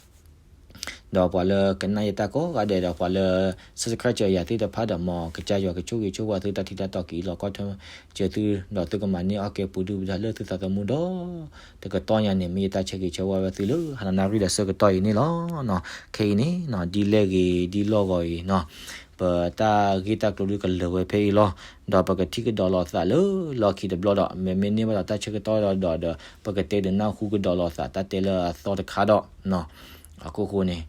ဒီးပှၤလၢကနၣ်ယတၢ်ကိးဂၤဒဲးဒီးပှၤလၢ subscribe ကၢယၤသ့ၣ်တဖၣ်ဒီး မ်ကစၢ်ယွၤကဆိၣ်ဂ့ၤဆိၣ်ဝါသုတၢ်ထံၣ်တၢ်တီက့ၤအံၤလီၤကီထၢစၢၤသု, ဒီးသုကမၤန့ၢ်အီၣ်ကဲပူၤဒုၣ်ပဒါလၢသုသးသမူဒီး တကတီၢ်ညါန့ၣ် မ့ၢ်ယတၢ်ဆၢဂ့ၤဆၢဝါဝဲသုလၢဟါနၣ်ရံၣ်ဒီးဆၢကတီၢ်အံၤန့ၣ်လီၤ. ခဲအံၤန့ၣ်နီၤ ဒ်လဲၣ်ဂ့ၤဒ်လီၢ်ဂီၤအံၤနီၤ ပတၢ်ဂ့ၢ်တၢ်ကျိၤဒုးကလၢာ်ဝဲဖဲအံၤလီၤ. ဒီးပကထံၣ်ကဒီးလိာ်သးလၢလီၢ်ခံတဘျီဒီး မ့မ့ၢ်န့ၢ်ဘၣ်ဒီးတၢ်ဆၢကတီၢ်ဒီးဒီး ပကတဲဒုးနၢ်ဟူကဒီးလိာ်သးတၢ်တဲလၢအသီတခါဒီးနီၤ, အခိၣ်ဃိန့ၣ်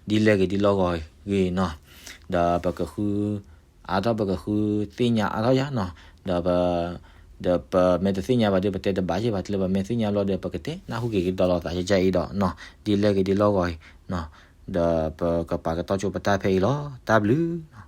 ဒ်လဲၣ်ဂ့ၤဒ်လီၢ်ဂီၤဂ့ၤနီၤ, ဒီးပကဃု အါထီၣ်ပကဃုသ့ၣ်ညါအါထီၣ်ယၤနီၤ, ဒီးပ ဒီးပမ့ၢ်တသ့ၣ်ညါဘၣ်ဒီး ပတဲတဘၣ်ယဲၢ်ဘၣ် တလၢပမ့ၢ်သ့ၣ်ညါဘျီဒီး ပကတဲနၢ်ဟူက့ၤကဒီးလိာ်သးယဲၢ်အံၤဒီးနီၤ, ဒ်လဲၣ်ဂ့ၤဒ်လီၢ်ဂီၤအံၤနီၤ, ဒီးပကပာ်ကတီၢ်ကၠိပတၢ်ဖဲအံၤလီၤ. တၢ်ဘျုး